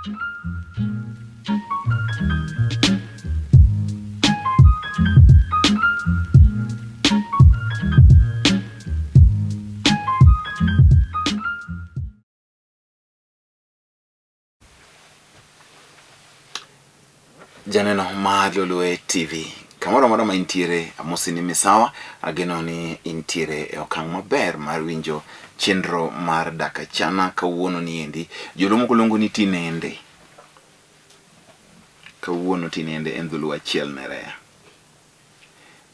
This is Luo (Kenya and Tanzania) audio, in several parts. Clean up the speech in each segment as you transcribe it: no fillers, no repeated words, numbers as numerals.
Janeno mar Lolwe TV, kamoro amora ma intiere, amosi ni misawa, ageno ni intiere e okang' maber mar winjo chenro mar Dak Achana kawuono ni endi. Joluo moko luongo ni tinende. Kawuono tinende en dholuo achiel nerea.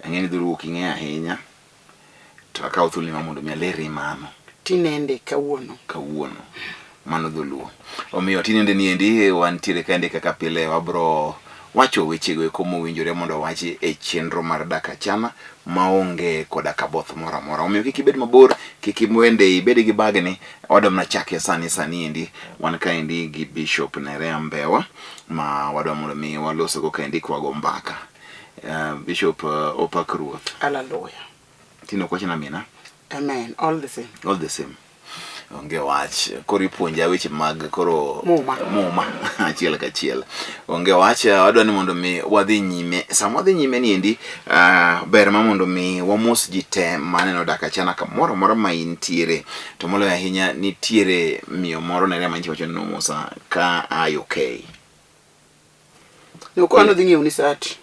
Ang'e ni dholuo ok ing'eyo ahinya, to akawo thuoloni ma mondo mi alerni mano. Tinende kawuono. Kawuono. Mano dholuo. Omiyo tinende ni endi wantiere kaendi kaka pile wabro wacho wechego eko mowinjore mondo owachi e chenro mar Dak Achana maonge koda kaboth moro amora. Omiyo kik ibed mabor, kik ibende ibed gi bagni, wadwa mana chake sani sani endi. Wan kaendi gi Bishop Nerea Mbewa ma wadwa mondo mi walosgo kaendi kwago mbaka. Bishop opak Ruoth. Hallelujah. Tinde ok wachna mina. Amen. All the same. All the same. Onge wach. Koro ipuonja weche mag koro Muma. Muma achiel kachiel. Onge wach. Wadwa ni mondo mi wadhi nyime. Sama wadhi nyime ni endi ber ma mondo mi wamos ji te maneno Dak Achana kamoro amora ma intiere. To moloyo ahinya nitiere miyo moro nere manyicho wacho ni nomosa ka a UK. Nokwa nodhi ng'iewo ni sati.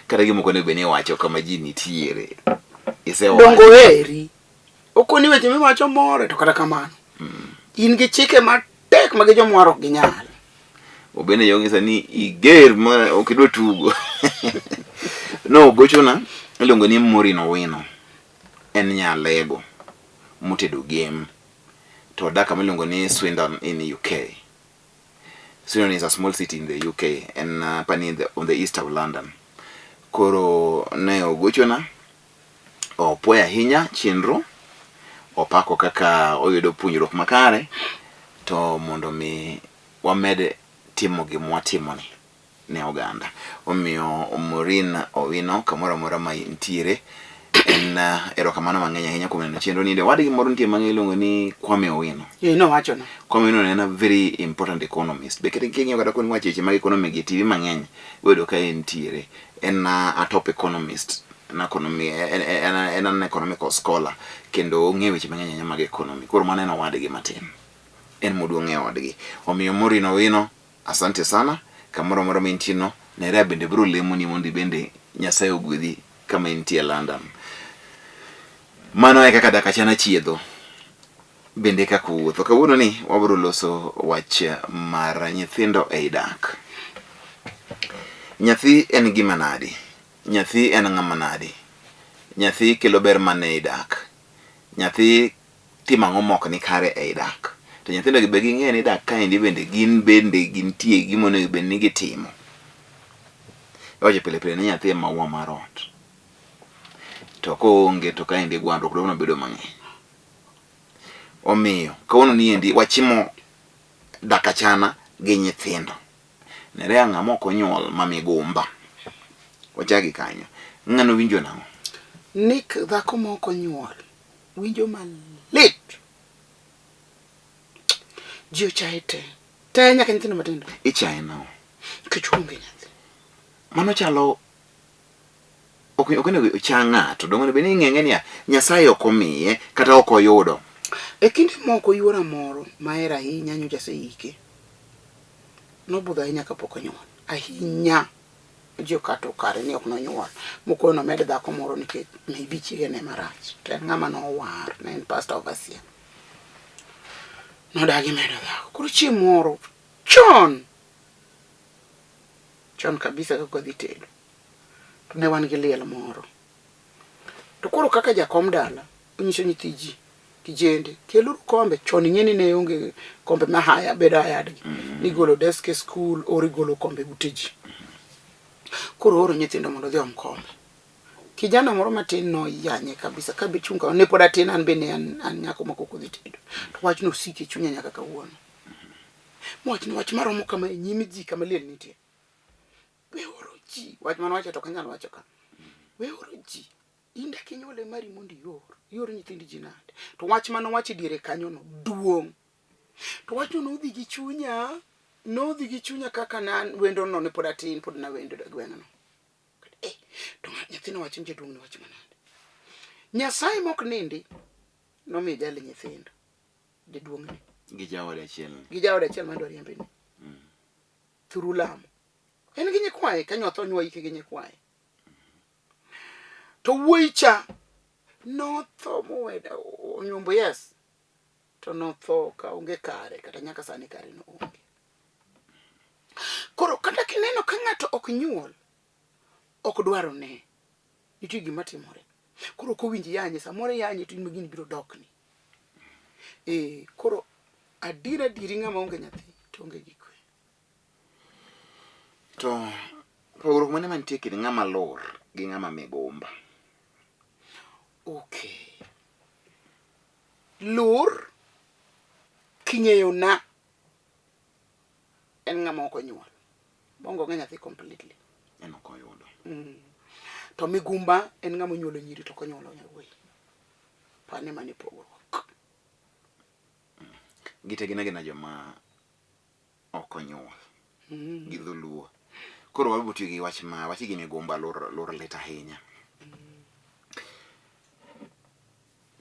Kata gima ok onego bed ni iwacho kama ji nitiere. Isewacho. Dongo eri. Okoni weche miwacho more to kata kamano. In gi chike matek ma gi jomwaro ok ginyal. Obende yong'isa ni iger ma ok idwa tugo. No, gochona iluongo ni Maureen Owino. En nyalego motedo gem. To odak kama iluongo ni Swindon in UK. Swindon is a small city in the UK en apani in the, on the east of London. Koro ne ogochona opuoyo ahinya chenro opako kaka oyudo puonjruok makare to mondo mi wamed timo gima watimoni ne oganda. Omiyo Maureen Owino kamoro amora ma intiere en erokamano mang'eny ahinya kuom neno chenro ni. Owadgi moro nitie ma iluongo ni Kwame Owino. Eh, nowacho na. Kwame Owino en a very important economist. Be kata king'iyo kata koni wacho weche mag economy gi TV mang'eny iyudo ka entiere. En a top economist. En economy, en, en an economical scholar kendo ong'eyo weche mang'eny ahinya mag economy. Koro mano en owadgi matin. En moduong' e odgi. Omiyo Maureen Owino Asante sana, kamoro amora ma intie no, Nerea bende biro lemoni mondo ibende Nyasaye ogwedhi kama intie London. Mano e kaka dak achana chiedho bende kaka wuotho. Kawuono ni wabiro loso wach mar nyithindo ei dak. Nyathi en gima nadi? Nyathi en ng'ama nadi? Nyathi kelo ber mane ei dak? Nyathi timo ang'o mok ni kare ei dak? To nyithindo gi be ging'e ni dak kaendi bende gin bende gintie gi gima onego bed ni gitimo. Iwacho pile pile ni nyathi e maua mar ot. To koonge to kaendi gwandruok dwa bedo mang'eny. Omiyo kawuono ni endi wachimo dak achana gi nyithindo. Nerea ng'ama ok onyuol ma migumba. Wachak gi kanyo. Ng'ano winjo nang'o? Nick dhako ma ok onyuol winjo malit. Ji ochaye te. Te nyaka nyithindo matindo. Ichaye nang'o? Nikech oonge nyathi. Mano chalo ok ok onego ocha ng'ato. Donge onego bed ni ing'e niya Nyasaye ok omiye kata ok oyudo. E kinde moko yuora moro mahero ahinya nyocha aseike. Nobudho ahinya kapok onyuol. Ahinya. Ji okato kare ni ok nonyuol. Mokoro nomed dhako moro nikech maybe chiege ne marach. To en ng'ama nowar, ne en pastor overseer. Nodagi medo dhako. Koro chieng' moro chon chon kabisa kaka wadhi tedo. To ne wan gi liel moro. To koro kaka jakom dala, onyiso nyithi ji kijende keluru kombe chon ing'e ni ne onge kombe ma haya bedo hayadgi mm. nigolo desk e skul or igolo kombe ute ji koro oro nyithindo mondo odhi om kombe kijana moro matin noyanye kabisa ka be chung' ka ne pod atin an be ne an, an nyako ma kok odhi tedo to wachno osiko e chunya nyaka kawuono mowach ni wach maromo kama e nyim ji kama liel nitie weoro ji wach mane wacho to ok anyal wacho ka weoro ji In dak inyuole mari mondo ior, ior nyithind ji nade? To wach mane owacho e diere kanyono duong'. To wachno nodhi gi chunya, nodhi gi chunya kaka na wendo no ne pod atin, pod nawendo e gweng'no. Eh, to nyathino wacho ni jaduong' ne wacho manade. Nyasaye mok nindi nomiyo jali nyithindo, jaduong'ni. Gi jaode achiel ni. Gi jaode achiel mane dwa riembe ni. Through lamo. En gi nyikwaye, ka nyotho nywa ike gi nyikwaye. To wuoyi cha notho moweda onyombo yes. To notho ka onge kare kata nyaka sani kare no onge. Koro kata kineno ka ng'ato ok nyuol, ok dwaro ne, nitie gima timore. Koro ok owinj yanye, samoro iyanye to in ma gini biro dokni. Eh, koro adier adieri ng'ama onge nyathi to onge gi kwe. To pogruok mane mantie kind ng'ama lur gi ng'ama migumba? Okay. Lur king'eyo na en ng'ama ok onyuol. Bongo onge nyathi completely. En ok oyudo. To migumba en ng'ama onyuolo nyiri to ok onyuolo yawuoyi. Pane mane pogruok. Gite gin agina joma ok onyuol. Gi dholuo. Koro wabiro tiyo gi wach ma wach gi migumba lur lur lit ahinya.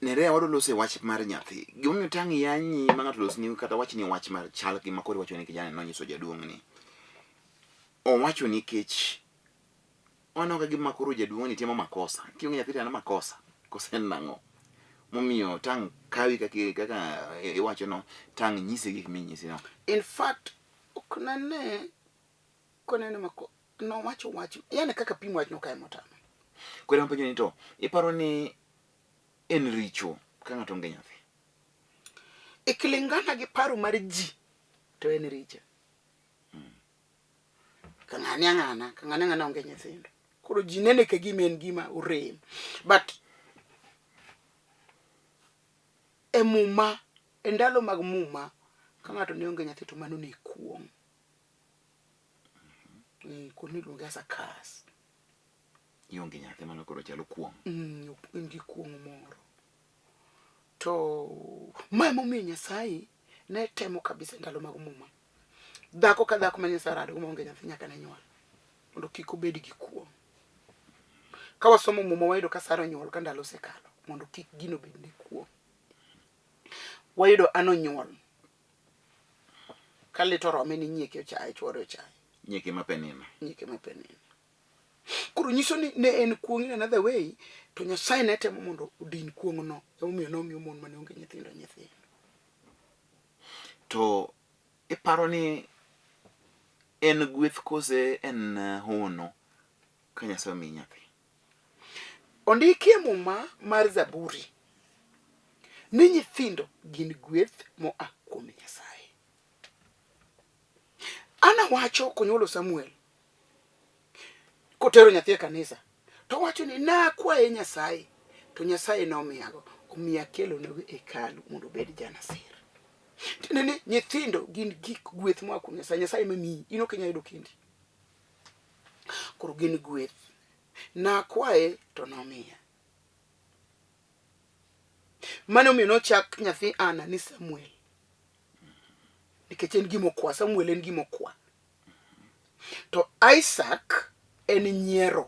Nerea wadwa loso e wach mar nyathi. Gimomiyo tang' yanyi ma ng'ato losni kata wachni wach mar chal gi ma koro iwacho ni kijana nonyiso jaduong' ni. Owacho nikech oneno ka gima koro jaduong' ni timo makosa. Kionge nyathi to en makosa. Koso en nang'o? Momiyo tang' kawi kaka kaka iwacho no, tang' nyisi gik minyisi no. In fact, ok nane koneno mako nowacho wach yani kaka pimo wachno kae motama. Koro ema penjo ni to iparo ni en richo ka ng'ato onge nyathi? Ikilingana gi paro mar ji to en richo. Ka ng'ani ang'ana, ka ng'ani ang'ana onge nyithindo. Koro ji nene ka gima en gima orem. But e muma, e ndalo mag muma, ka ng'ato ne onge nyathi to mano ne kuong'. Koro niluonge as a curse. Ionge nyathi mano koro chalo kuong'. In gi kuong' moro. To ma emomiyo Nyasaye ne temo kabisa e ndalo mag muma. Dhako ka dhako ma Nyasaye orado maonge nyathi nyaka ne nyuol mondo kik obed gi kuong'. Ka wasomo muma wayudo ka Sara onyuol ka ndalo osekalo mondo kik gino bed ne kuong'. Wayudo an onyuol ka lit orome ni nyieke ochaye, chuore ochaye. Nyieke ma Penina. Nyieke ma Penina. Koro nyiso ni ne en kuong' in another way to Nyasaye ne temo mondo odin kuong'no. Emomiyo nomiyo mon mane onge nyithindo nyithindo. To iparo ni en gweth kose en hono ka Nyasaye omiyi nyathi? Ondiki e muma mar Zaburi ni nyithindo gin gweth moa kuom Nyasaye. Ana wacho konyuolo Samuel kotero nyathi e kanisa to wacho ni nakwaye Nyasaye to Nyasaye nomiyago omiyo akelonego e hekalu mondo obed janasir. Tiende ni nyithindo gin gik gweth moa kuom Nyasaye. Nyasaye ema miyi, in ok inyal yudo kendi. Koro gin gweth. Nakwaye to nomiya. Mano omiyo nochak nyathi Ana ni Samuel. Nikech en gima okwa, Samuel en gima okwa. To Isaac en nyiero.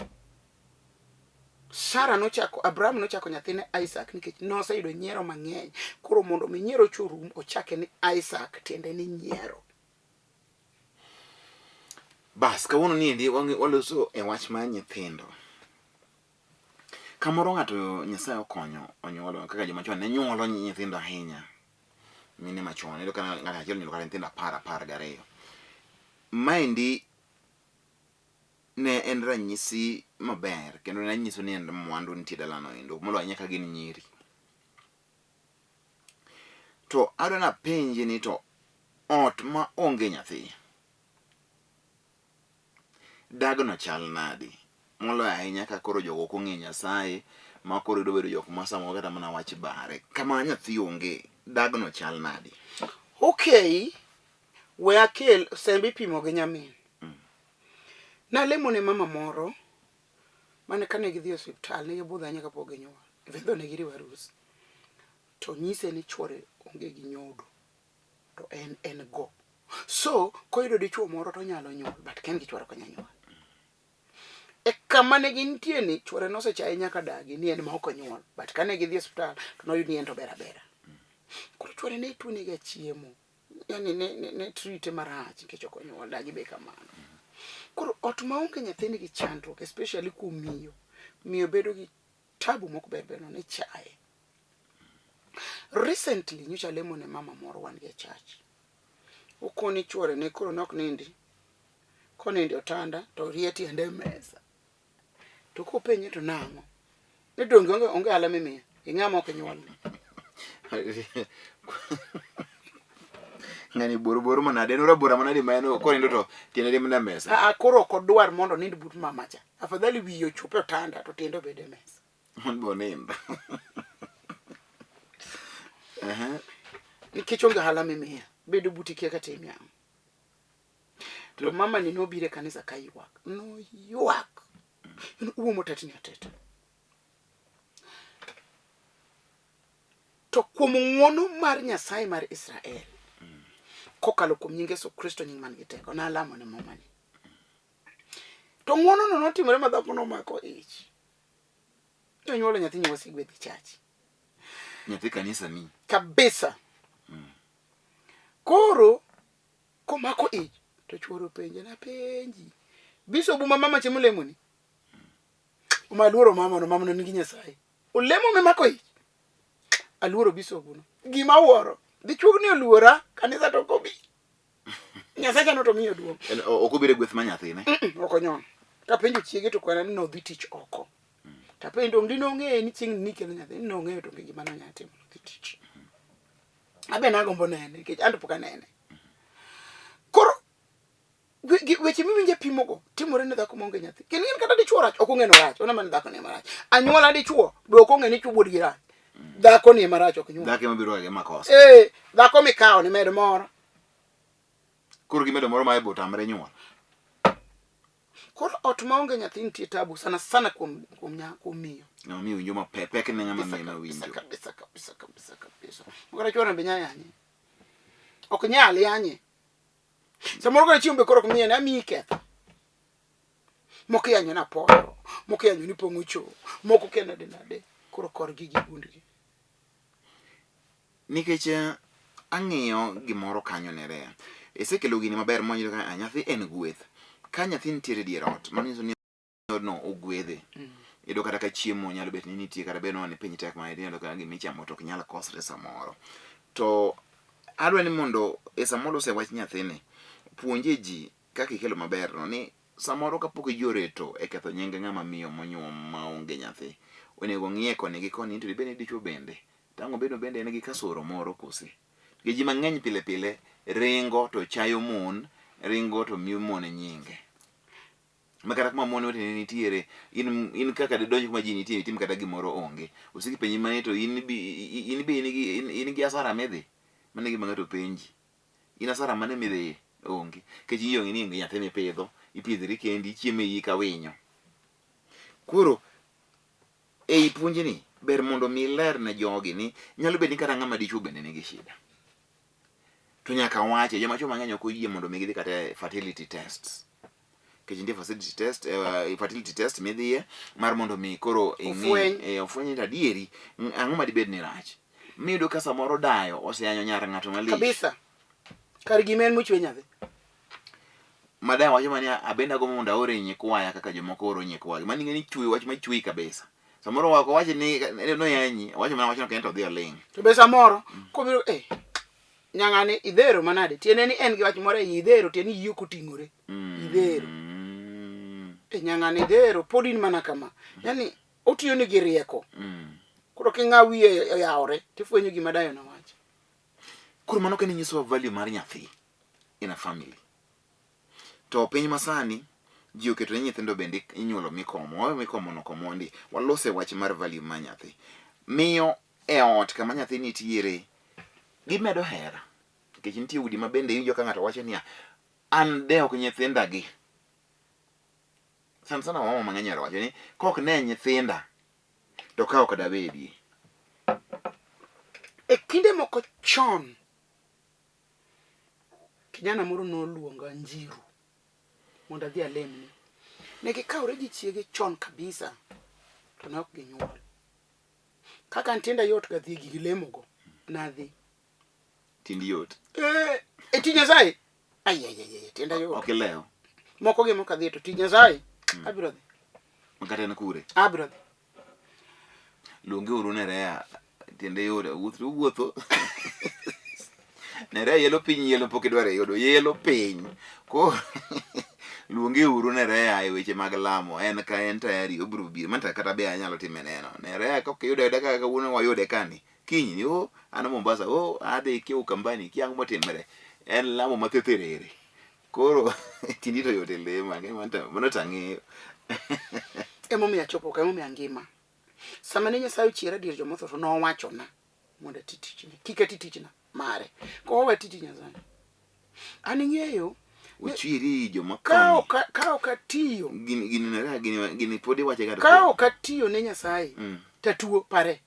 Sara nochako, Abraham nochako nyathine Isaac nikech noseyudo nyiero mang'eny. Koro mondo mi nyiero ocho rum, ochake ni Isaac, tiende ni nyiero. Bas, kawuono ni endi waloso e wach mar nyithindo. Kamoro ng'ato Nyasaye okonyo onyuolo kaka joma chon ne nyuolo nyithindo ahinya. Mine machon, iyudo ka ng'ato achiel onyuolo kata nyithindo apar, apar gariyo. Maendi ne en ranyisi maber kendo ne nyiso ni en mwandu nitie dalano endo moloyo ahinya ka gin nyiri. To adwa napenji ni to ot ma onge nyathi dagno chal nadi? Moloyo ahinya ka koro jogo ok ong'eyo Nyasaye ma koro idwa bedo jok ma samoro kata mana wach bare. Kama nyathi onge, dagno chal nadi? Okay, we akel sembe ipimo gi nyamin. Nalemo ne mama moro mane kane gidhi e osiptal ne gibudho ahinya kapok ginyuol. Even though ne giriwo arus. To nyise ni chuore onge gi nyodo. To en en go. So koyudo dichuo moro to onyalo nyuol but ka en gi chuore ok onyal nyuol. E kama ne gintie ni chuore nosechaye nyaka dagi ni en ma ok onyuol but kane gidhi e osiptal to noyud ni en to ober abera. Koro chuore ne tuonega chiemo. Yani ne treat marach nikech ok onyuol dagi be kamano. Koro ot maonge nyathi nigi chandruok especially kuom miyo. Miyo bedo gi tabu mok ber ber no ne chaye. Recently nyocha alemo ne mama moro wan gi e church. Okoni chuore ne koro nok nindi. Konindo e otanda to rie tiende e mesa. To kopenje to nang'o? Ni donge onge onge ohala mimiya. Ing'ama ok inyuolni. Ng'ani bor bor manade, en orabora manade ma en konindo to tiende rie mana e mesa. Aa koro ok odwar mondo onind but mama cha. Afadhali wiye ochop e otanda to tiende obed e mesa. Mon be onind. Ehe. Nikech onge ohala mimiya. Bedo buti kia kata imiya ang'o. To mama ni nobiro e kanisa ka ywak. Noywak. Uomo tetni ateta. To kuom ng'wono mar Nyasaye mar Israel, kokalo kuom nying Yesu Kristo nying man gi teko, nalamo ne mamani. To ng'wono no notimore ma dhako nomako ich. Nonyuolo nyathi nyawasigwe dhi church. Nyathi kanisa ni. Kabisa. Koro komako ich to chuoro penje napenji. Bisobu ma mama chiemo lemoni. Uma aluoro mama no, mama no nigi Nyasaye. Olemo mimako ich. Aluoro bisobu no. Gima awuoro, dichuog ni oluora kanisa to ok obi. Nyasaye no to miyo duong'. Ok obiro e gweth ma nyathine. Ok onyon. Kapenjo chiege to kwana ni nodhi tich oko. Tapenjo dong' dinong'e ni chieng' ni kelo nyathi, nong'eyo to onge gima nonyalo timo nodhi tich. Abe nagombo nene nikech an to pok anene. Koro weche miwinjo e pimogo timore ne dhako maonge nyathi. Kendo ing'e ni kata dichuo rach ok ong'e ni orach, oneno mana ni dhako ni ema rach. Anyuola dichuo be ok ong'e ni chuo wuod gi rach. Dhako ni ema rach ok nyuol. Dhako ema biro gi makosa. Eh, dhako mikawo ni med moro. Koro gimedo moro ma ibo tamre nyuol. Koro ot maonge nyathi nitie tabu sana sana kuom kuom nya kuom miyo. Ng'ama miyo winjo mapek, pek ne ng'ama miyo ma winjo. Kabisa kabisa kabisa kabisa. Kata chuore be nya yanye. Ok nyal yanye. Samoro kata chiemo be koro ok miye ni amiyi ketho. Moko iyanyo ni apoyo, moko iyanyo ni pong'o cho, moko kia nade nade. Koro korgi gi gundgi. Nikech eh, ang'iyo gimoro kanyo ne Rea. Isekelo gini maber mwanyiso ka ah, nyathi en gweth. Ka nyathi nitiere e dier ot, mano nyiso ni odno ogwedhe. Iyudo kata ka chiemo nyalo bet ni nitie kata bed ni piny tek ma iyudo kata gima ichamo to ok nyal kosre samoro. To adwa ni mondo e sama walose wach nyathini, puonje ji kaka ikelo maber no ni samoro kapok ji oreto e ketho nying ng'ama miyo monyuom maonge nyathi, onego ng'iye koni gi koni to dibed ni dichuo bende tang' obedo bende en gi kasoro moro kose. Nikech ji mang'eny pile pile ringo to chayo mon, ringo to miyo mon nyinge. Ma kata kuma mon weteni nitiere, in, in kaka didonj kuma ji nitie itim kata gimoro onge. Osiki penji mani to in bi in be in gi in, in gi asara midhi. Mano e gima ng'ato penji. In asara mane midhiye? Onge. Nikech ionge ni onge nyathi mipidho, ipidhori kendi, ichiemo e iyi ka winyo. Koro ei puonjni ber mondo mi iler ne jogi ni nyalo bet ni kata ng'ama dichuo bende nigi shida. To nyaka wache, joma chuo mang'eny ok oyie mondo mi gidhi kata e fertility tests. Nikech nitie fertility test, fertility test midhiye mar mondo mi koro ing'i Ofweny. ofweny ni adieri ang'o ma dibed ni rach. Miyudo ka samoro dayo oseyanyo nyar ng'ato malich. Kabisa. Kar gima en mochwe nyathi. Madam wacho mana ni abende agombo mondo aore nyikwaya kaka jomoko oro nyikwagi. Mano ing'e ni chwe wach ma chweyi kabisa. Samoro ok owach ni noyanyi, owacho mana wachno kende to odhi oling'. To be samoro kobiro eh nyang'ani idhero manade tiende ni en gi wach moro e iye idhero tiende ni iyi ok oting'ore. Idhero. E nyang'ani idhero pod in mana kama. Yaani otiyo ni gi rieko. Koro king'a wiye oyawore tifwenyo gima dayo nowacho. Koro mano kende nyisowa value mar nyathi in a family. To piny masani ji oketo ne nyithindo bende inyuolo mikomo. Wawe mikomo no komondi. Walose wach mar value mar nyathi. Miyo e ot kama nyathi nitiere gimedo hera. Nikech nitie udi ma bende iwinjo ka ng'ato wacho niya, an de ok nyithinda gi. Sana sana wamama mang'eny ohero wacho ni kok ne nyithinda to ka ok dabedie. E kinde moko chon. Kijana moro noluonga Njiru mondo adhi alemne. Ne gikawre gi chiege chon kabisa to ne ok ginyuol. Kaka an tienda yot ga dhi gigi lemogo, nadhi. Tiendi yot. Eh, e tij Nyasaye. Ai ai ai, tienda yot. Ok ilew. Moko gi moko adhi to tij Nyasaye. Abiro dhi. Makata en kure? Abiro dhi. Luonge uru Nerea tiende yore wuoth wuotho. Nerea yelo piny yelo pok idwaro yudo yelo piny. Ko luonge uru Nerea e weche mag lamo en ka en tayari obiro biro manta kata be anyalo time neno. Nerea kok iyudo ayuda kaka kawuono wayude kani kiny ni o an Mombasa o adhi kia Ukambani kia ang'o motimre en lamo mathetherere. Koro tiendi to yot e lemo ang'e mano to ang'eyo. Emomiyo achopo ka, emomiyo angima. Sama ne Nyasaye ochiera dier jomotho to nowachona mondo ati tichne. Kik ati tichna mare. Kowe ati tich Nyasaye. An ing'eyo Ochieri joma ka ok ka ok atiyo gini gini Nerea gini gini pod iwache ga to ka ok atiyo ne Nyasaye tatuo pare.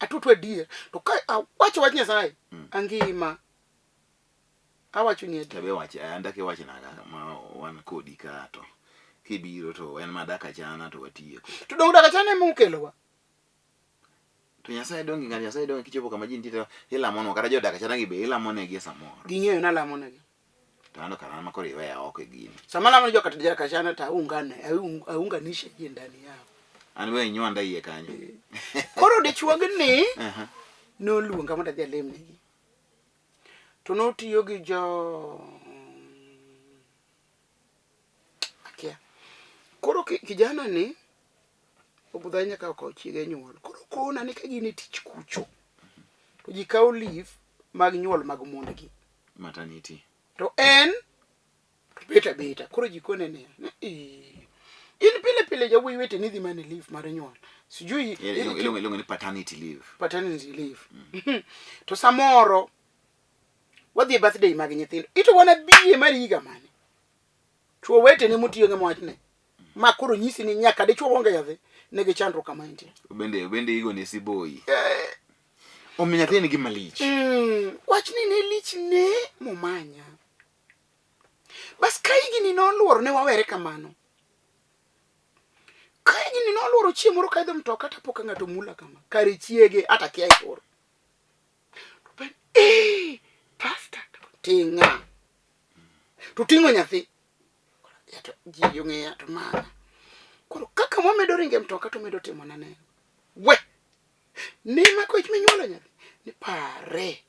Atuo to adier. To ka awacho wach Nyasaye angima. Awacho ni adier. Tabe wach an dak iwach naga ma wan kodi ka to kibiro to en ma dak achana to watieko. To dong dak achana ema okelowa. To Nyasaye donge ng'at Nyasaye donge kichopo kama ji nitie to ilamonwa kata jodak achana gi be ilamonegi e samoro. Ging'eyo nalamonegi. To an kara an ma koro iweya oko e gini. Sama alamo ne joka dak achana to aungane, aunganishe ji ndani yao. An we inywanda iye kanyo. Koro dichuogni noluonga mondo adhi alemnegi. To notiyo gi jo akia. Koro kijana ni obudho ahinya ka okawo chiege nyuol. Koro kona ni ka gin e tich kucho to ji kawo leave mag nyuol mag mondgi. Maternity. To en to bet abeta. Koro ji kone niya, ni, in pile pile jawuoyi weteni dhi mana e leave mar nyuol. Sijui Iluongo ni paternity leave. Paternity leave. To samoro wadhi e birthday mag nyithindo. Ito wana biye mar higa mane? Chwo wetene motiyo gi wachne. Ma koro nyisi ni nyaka dichwo onge nyathi, nigi chandruok kama entie. Bende bende igo ne siboyi. Omiyo nyathi en gima lich. Wachni ne lich ne momanya. Bas ka higni noluoro ne wawere kamano. Ka higni noluoro chieng' moro kaidho mtoka tapo ka ng'ato mula kama. Kare chiege ata kia e koro. To pen, eh, pastor, ting'a. To ting'o nyathi. Ya to ji ong'eya to mana. Koro kaka wamedo ringo e mtoka to medo timo na neno. We! Ne mako ich minyuolo nyathi. Ni pare.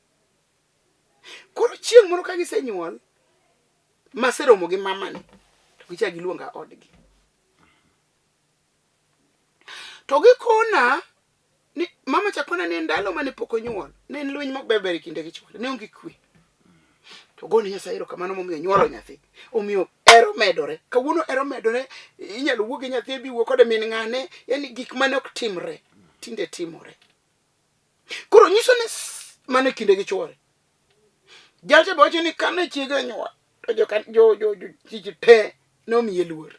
Koro chieng' moro ka gisenyuol, maseromo gi mamani, to gichak giluonga odgi. To gikona ni mama cha kona ni ndalo mane pok onyuol, ne en lweny mok ber ber e kinde gi chwore, ne onge kwe. To gone Nyasaye erokamano momiyo onyuolo nyathi. Omiyo ero medore. Kawuono ero medore, inyalo wuo gi nyathi bi wuo kode min ng'ane, yani gik mane ok timre, tinde timore. Koro nyiso ni mano e kinde gi chwore. Jalcha be wacho ni kane chiege onyuol, to joka jo jo jo tich te nomiye luor.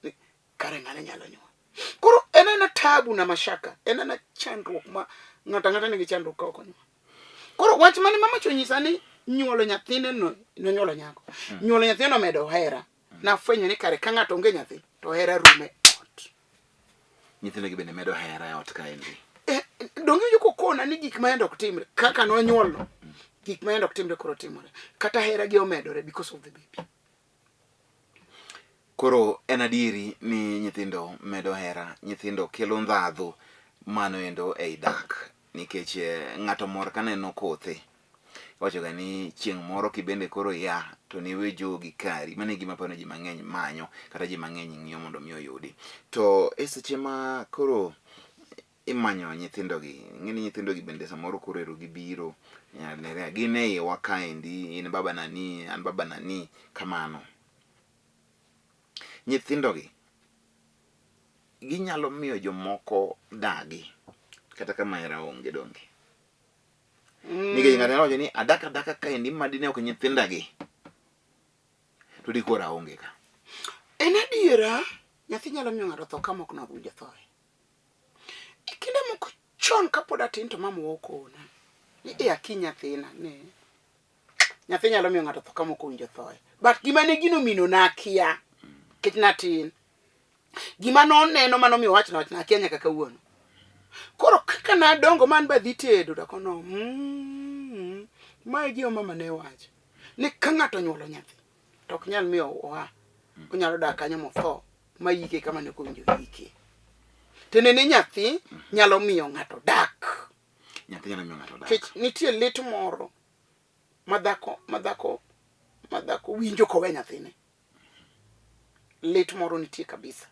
Ni, Kare ng'ane nyalo nyuol. Koro en ana tabu na mashaka, en ana chandruok ma ng'ato ang'ata nigi chandruok ka ok onyuol. Koro wach mane mama cha onyisa ni nyuolo nyathine no nonyuolo nyako. Nyuolo nyathine no omedo hera. Nafwenyo ni kare ka ng'ato onge nyathi to hera rume ot. Nyithindo gi bende medo hera e ot kaendi. Eh, donge iwinjo kokona ni gik ma yande ok timre kaka nonyuolno gik ma yande ok timre koro timore kata hera gi omedore because of the baby. Koro en adieri ni nyithindo medo hera, nyithindo kelo ndhadhu mano endo ei dak nikech eh, ng'ato mor kaneno kothe. Iwachoga ni chieng' moro kibende koro ia to niwe jogi kari. Mano e gima aparo ni ji mang'eny manyo kata ji mang'eny ng'iyo mondo mi oyudi. To e seche ma koro imanyo nyithindogi, ing'e ni nyithindogi bende samoro koro ero gibiro, gin e iwa kaendi, in baba nani, an baba nani, kamano. Nyithindogi ginyalo miyo jomoko dagi kata ka mahera onge donge? Nikech ng'ato nyalo wacho ni adak adaka kaendi ma dine ok nyithindagi to dikoro aonge ka. En adiera nyathi nyalo miyo ng'ato tho kama ok nowinjo thoe. E kinde moko chon kapod atin to mama okona ni e akinyi nyathina ne Nyathi nyalo miyo ng'ato tho kama ok owinjo thoye. But gima ne gino mino nakia. Nikech natin. Gima noneno manomiyo wachna wachna akia nyaka kawuono. Koro kaka nadongo man badhi tedo to akono mae gima mama ne wacho. Ni ka ng'ato onyuolo nyathi to ok nyal miyo oa. Onyalo dak kanyo motho ma yike kama ne ok owinjo yike. Tiende ni nyathi nyalo miyo ng'ato dak. Nyathi nyalo miyo ng'ato dak. Nikech nitie lit moro ma dhako ma dhako ma dhako winjo kowe nyathine. Lit moro nitie kabisa.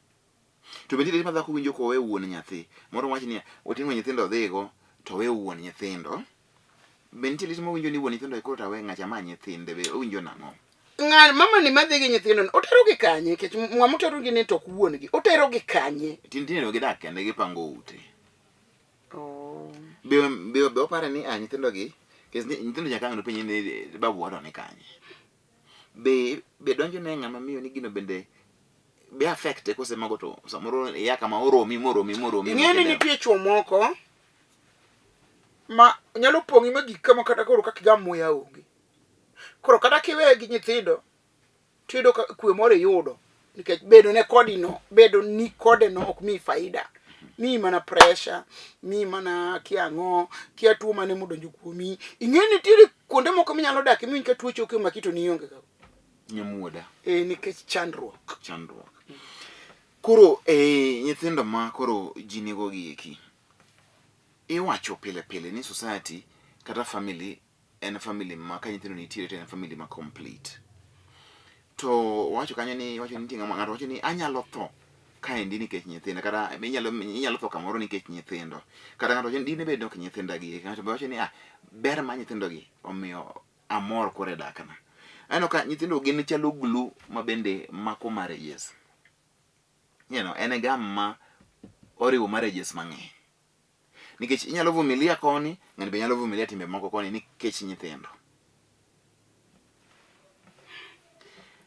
To be nitie lit ma dhako winjo kowe wuon nyathi. Moro wach niya, oting'o nyithindo odhigo to owe wuon nyithindo. Be nitie lit mowinjo ni wuon nyithindo koro to awe ng'acha ma nyithinde be owinjo nang'o? Ng'a mama ni madhi gi nyithindo ni otero gi kanye nikech ng'ama otero gi ni to ok wuon gi otero gi kanye? Tinde gidak kende gipango ute. Oh. Be opare ni a nyithindo gi nikech nyithindo nyaka ang' nopenji ni babu wa to ni kanye. Be donjo ne ng'ama miyo ni gino bende be affect kose mago to samoro iya kama oromi moromi moromi. Ing'e ni nitie chuo moko ma nyalo pong'i ma gik kama kata koro kaka igam muya onge. Koro kata kiweye gi nyithindo tiyudo ka kwe moro iyudo nikech bedo ne kodi no bedo ni kode no ok miyi faida miyi mana pressure miyi mana kia ang'o kia tuo mane modonjo kuomi ing'e ni nitiere kuonde moko minyalo dakie miwinj ka tuo choke omaki to nionge go Nyamuoda. Eh, nikech chandruok Chandruok. Koro e nyithindo ma koro ji nigo gi eki iwacho pile pile ni society kata family en family ma ka nyithindo nitiere to en family ma complete. To wacho kanyo ni wacho ni nitie ng'ama ng'ato wacho ni anyalo tho kaendi nikech nyithinda kata inyalo tho kamoro nikech nyithindo. Kata ng'ato wacho ni dine bed ni ok nyithinda gi ng'ato be wacho ni ah ber mar nyithindo gi omiyo amor koro e dakna. Aneno ka nyithindo gin chalo glue ma bende mako marriages. En e gam ma oriwo marriages mang'eny. Nikech inyalo vumilia koni, ng'ani be nyalo vumilia timbe moko koni nikech nyithindo.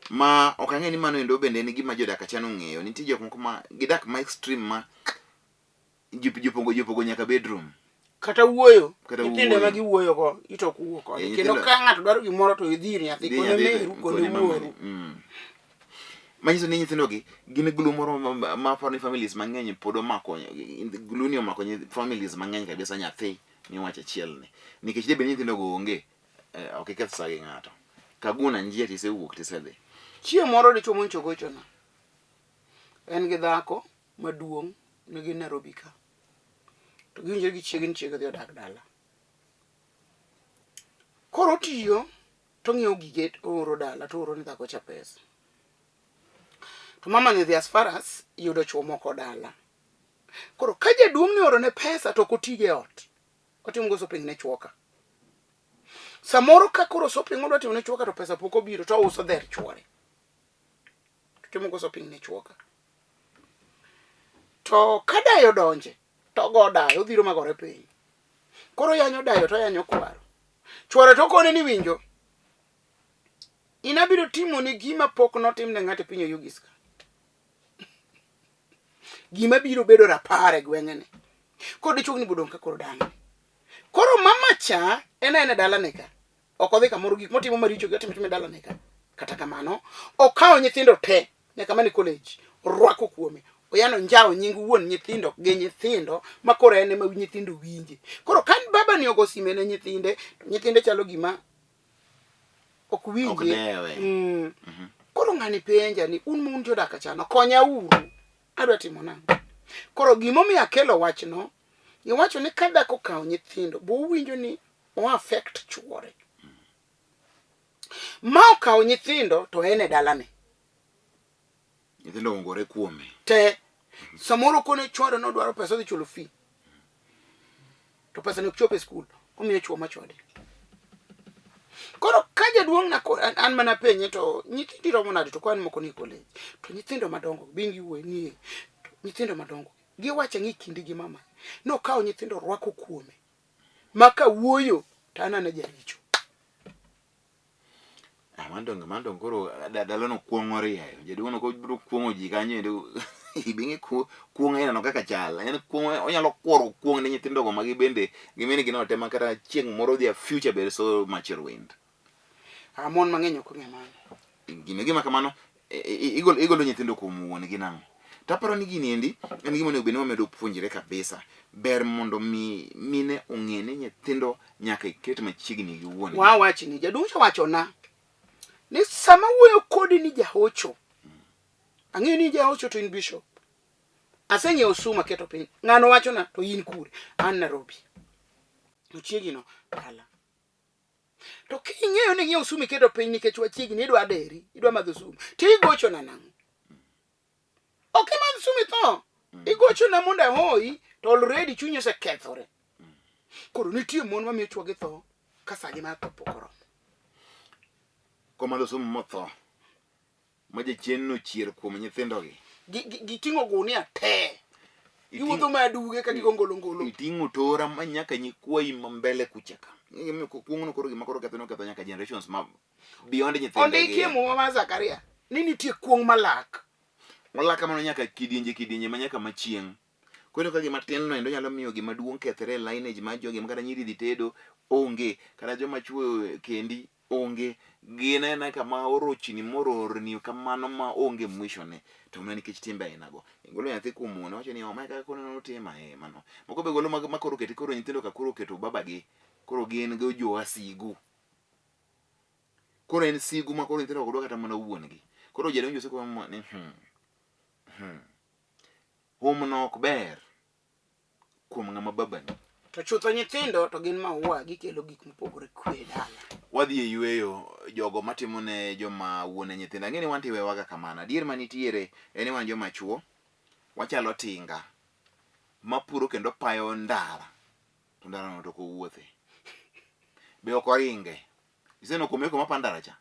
Ma ok ang'e ni mano endo bende en gima jodak achan ong'eyo. Nitie jok moko ma gidak ma extreme ma jopogo jopogo nyaka bedroom. Kata wuoyo, nyithindo ema giwuoyo go, ito ok wuo kode. Eh, Kendo ka ng'ato dwaro gimoro to idhi ir nyathi, kone meru, kone wuoru. Manyiso ni nyithindo gi gin glue moro ma aparo ni families mang'eny pod omako glue ni omako families mang'eny kabisa nyathi miwacho achiel ni. Nikech debed ni nyithindo go onge, eh, ok iketh sa gi ng'ato. Kaguna njia tisewuok tisedhi. Chieng' moro dichuo moncho gochona. En gi dhako maduong' ne gin Nairobi ka. To giwinjore gi chiege ni chiege odhi odag dala. Koro otiyo to ong'iewo gige ooro dala to ooro ne dhako cha pesa. To mama ni dhi as far as yudo chuo moko dala. Koro ka jaduong' ni oorone pesa to ok otigo e ot. Otimo go shopping ne chuoka. Samoro ka koro shopping odwa timo ne chuoka to pesa pok obiro to ouso dher chuore. To timo go shopping ne chuoka. To ka dayo donje to ogo dayo odhiro magore piny. Koro oyanyo dayo to oyanyo kwaro. Chuore to okone ni winjo. In abiro timoni gima pok notim ne ng'ato e piny Oyugis ka. Gima biro bedo rapar e gweng'ni. Koro dichuo ni bodong' ka koro dang'ni. Koro mama cha en aena dalane ka. Ok odhi kamoro gik motimo maricho gi otimo otimo e dalane ka. Kata kamano, okawo nyithindo te nyaka mane college, orwako kuome. Oyano njawo nying wuon nyithindo gi nyithindo ma koro en ema nyithindo winje. Koro ka baba ni ogo sime ne nyithinde, to nyithinde chalo gima ok winje. Ok dewe. Koro ng'ani penja ni un ma un jodak achano, konya uru. Adwa timo nang'o? Koro gimomiyo akelo wachno, iwacho ni ka dhako okawo nyithindo, bo uwinjo ni o affect chuore. Ma okawo nyithindo to en e dalane. Nyithindo ongore kuome. Te. Samoro kone chuore nodwaro pesa odhi chulo fee. To pesa ne ok chop e skul, omiyo chuo machode. Koro ka jaduong' na an mana penye to nyithindi romo nade to kwan moko ni college. To nyithindo madongo bingi wuoyi ni to nyithindo madongo giwacho ni kindi gi mama. Nokawo nyithindo rwako kuome. Ma ka wuoyo to an ana jaricho. Ah, mandong mandong koro dalano kuong'o rieyo. Jaduong' no kobiro kuong'o ji kanyo endo ibing'e kuong' ineno kaka chal. En kuong' onyalo kuoro kuong' ne nyithindo go ma gibende gimin gi notema kata chieng' moro their future be so much ruined. Ah, mon mang'eny ok ong'e mano. Gino gima kamano igolo igolo nyithindo kuom wuon gi nang'o? To aparo ni gini endi en gima onego bed ni wamedo puonjre kabisa. Ber mondo mi mine ong'e ni nyithindo nyaka iket machiegni gi wuon gi. Wawachni, jaduong' cha wachona ni sama wuoyo kodi ni jahocho, ang'eyo ni jahocho to in bishop. Aseng'iewo sum aketo piny. Ng'ano wachona to in kure? An Nairobi. To chiegino dala. To king'eyo ni ing'iewo sum iketo piny nikech wachiegni idwa deri, idwa madho sum, to igochona nang'o? Ok imadh sum itho. Igochona mondo ahoyi to already chunyi osekethore. Koro nitie mon mamiyo chwogi tho ka sagi mar tho pok oromo. Komadho sum motho. Ma jachien nochier kuom nyithindogi. Giting'o gunia te. Giwuotho ma duge ka gigo ngolo ngolo. Iting'o tora ma nyaka nyikwayi ma mbele kucha ka. Kuong'no koro gima koro ketho noketho nyaka generations ma beyond nyithindegi. Ondiki e muma mar Zakaria ni nitie kuong' malak. Olak kamano nyaka kidienje kidienje ma nyaka machieng'. Koro ka gima tin no endo nyalo miyo gima duong' kethre e lineage mar jogi ma kata nyiri dhi tedo onge, kata joma chuo kendi onge, gin aena kama orochni mororni kamano ma onge mwisho ne. To mana nikech timbe aina go. Igolo nyathi kuom wuon wacho ni oh, mae kaka koro notima eh mano. Moko be golo ma koro keti koro nyithindo ka koro oketo babagi koro gin go jowasigu. Koro en sigu ma koro nyithindo ok dwa kata mana wuon gi. Koro jaduong' Joseph ni hum no ok ber kuom ng'ama babani. To chutho nyithindo to gin maua gikelo gik mopogore kwe e dala. Wadhi e yueyo jogo matimo ne joma wuone nyithindo. Ang'e ni wan to iwewaga kamano. Adier manitiere en ni wan joma chuo wachalo tinga mapuro kendo payo ndara to ndarano to ok owuothe. Be ok oringe. Iseneno komeko mapa ndara cha?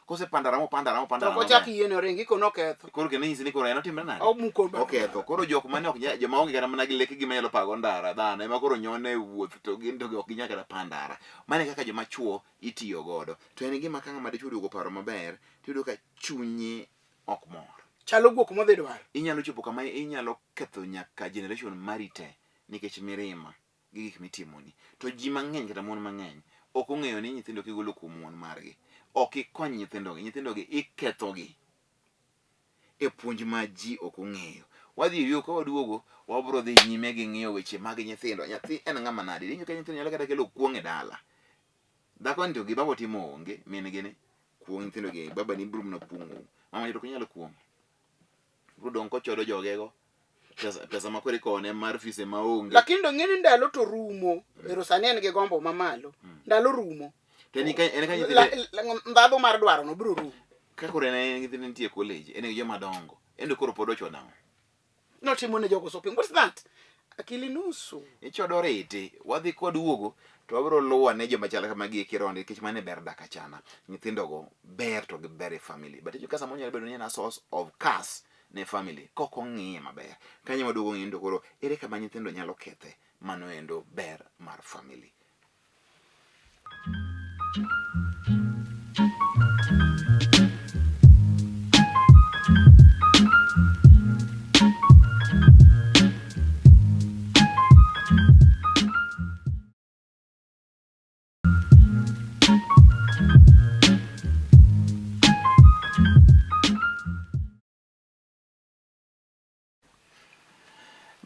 Kosepandara mopandara mopandara To ok ochak yiene oringi kono oketho. Koro kendo inyisi ni koro en otimre nade? Omuko barabara. Oketho. Koro jok mane ok nyal joma onge kata mana gi lekegi manyalo pago ndara dhano ema koro nyone e wuoth to gin to ok ginyal kata pa ndara. Mano e kaka joma chuo itiyo godo. To en gima ka ng'ama dichuo oduogo paro maber tiyudo ka chunye ok mor. Chalo guok modhi dwar. Inyalo chopo kama inyalo ketho nyaka generation mari te nikech mirima. gi gik mitimoni. To ji mang'eny kata mon mang'eny ok ong'eyo ni nyithindo kigolo kuom wuon margi, ok ikony nyithindogi, nyithindogi ikethogi e puonj ma ji ok ong'eyo. Wadhi e yo ka waduogo, wabro dhi nyime gi ng'iyo weche mag nyithindo. Nyathi en ng'ama nade? Iwinjo ka nyithindo nyalo kata kelo kuong' e dala. Dhako ni to gi baba otimo onge, min gi ni kuong' nyithindo gi, baba ni biro mana kuong'ou. Mama ni to ok onyal kuong'o. Biro dong' kochodo jogego. Pesa, pesa ma koro ikone mar fees ema onge. Lakini to ng'eni ndalo to rumo. Ero sani en gi gombo mamalo. Ndalo rumo. To en ka en ka nyithinde Ndhadhu mar dwaro no biro rumo. Ka koro en nyithinde nitie e college, en gi joma dongo. En to koro pod ochodo ang'o? Notimo ne jogo shopping. What's that? Akili nusu. Ichodo riti. Wadhi kwaduogo to wabiro luwo ane joma chal kamagi e kironde nikech mano e ber dak achana. Nyithindogo ber to giber e family. But ka samoro nyalo bedo ni en a source of curse ne family kok ong'iye maber. Kanyo waduogo ng'iyo to koro ere kama nyithindo nyalo kethe mano endo ber mar family.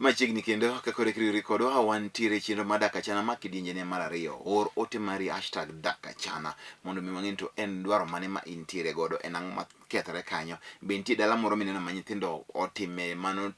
Machiegni kendo ka koro ikriwri kodwa wantiere e chenro mar Dak Achana ma kidienje ne mar ariyo. Or ote mari hashtag Dak Achana mondo mi wang'e ni to en dwaro mane ma intiere godo, en ang'o ma kethore kanyo. Be nitie dala moro mineno ma nyithindo otime mano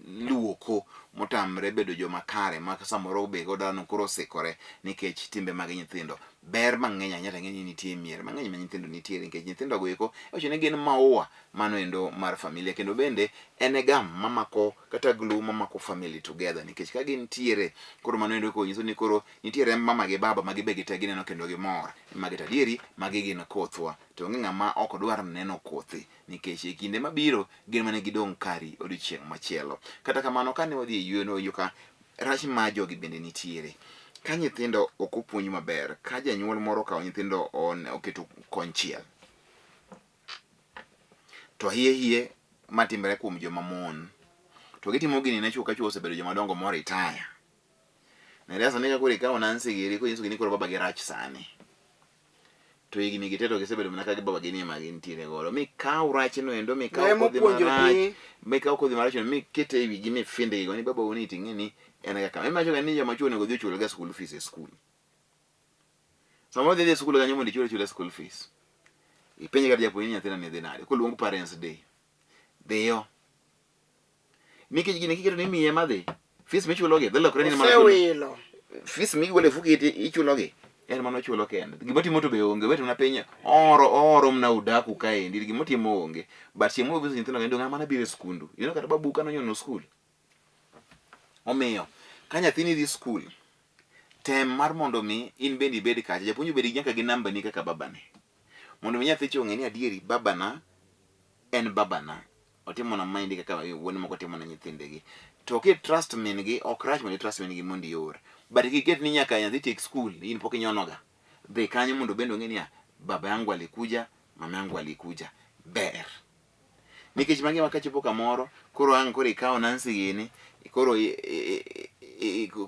luoko motamre bedo joma kare ma samoro be dalano koro osikore nikech timbe mag nyithindo. Ber mang'eny ahinya to ang'e ni nitie mier mang'eny ma nyithindo nitiere nikech nyithindo go eko iwacho ni gin maua mano endo mar familia kendo bende en e gam mamako kata glue mamako family together nikech ka gintiere koro mano endo koro nyiso ni koro nitiere mama gi baba ma gibe gite gineno kendo gimor magi to adieri magi gin kothwa to onge ng'ama ok dwar neno kothe nikech e kinde mabiro gin mane gidong' kari odiochieng' machielo. Kata kamano kane wadhi e yueyo ne wayudo ka rach mar jogi bende nitiere. Ka nyithindo ok opuonj maber, ka janyuol moro okawo nyithindo oketo konchiel, to hie hie matimre kuom joma mon, to gitimo gini ne chwo ka chwo osebedo joma dongo mo retire. Nerea sani ka koro ikawo Nancy giri konyisogi ni koro baba gi rach sani. To higni gi te to gisebedo mana ka gi baba gi ni ema gintiere godo. Mikaw rachno endo, mikaw Ema kodhi opuonjogi. marach, mikaw kodhi marach no mikete e wigi mifinde gigo ni babau ni ting'e ni en kaka. Ema wacho ga ni joma chuo onego odhi ochul ga school fees e school. Samoro dhi e school kanyo mondo ichul achula school fees. Ipenje kata japuonj ni nyathina ni dhi nade. Koluong parents day. Dhiyo. Nikech gini kiketo ni miye madhi. Fees michulogi dhi lokore ni en mana chulo. Osewilo. Fees migolo e fuki ichulogi en mana ochulo kende. Gima otimo to be onge. Wet mana piny oro oro mna udaku kaendi. Gima otimo onge. But chieng' moro obiro nyithindo kendo ng'ama biro e skundu. You know kata babu ka nonyono skul. Omiyo ka nyathini dhi skul, tem mar mondo mi in bende ibed kacha. Japuonj obed nyaka gi nambani kaka babane. Mondo mi nyathi cha ong'e ni adieri babana en babana. Otimona maendi kaka wuone moko timo ne nyithindegi. To ki trust min gi, ok rach mondo i trust min gi mondo ior. But kik iket ni nyaka nyathi tiek skul, in pok inyonoga. Dhi kanyo mondo bende ong'e niya, baba yangu alikuja, mama yangu alikuja. Ber. Nikech magi ema kachopo kamoro, koro ang' koro ikawo Nancy gini, koro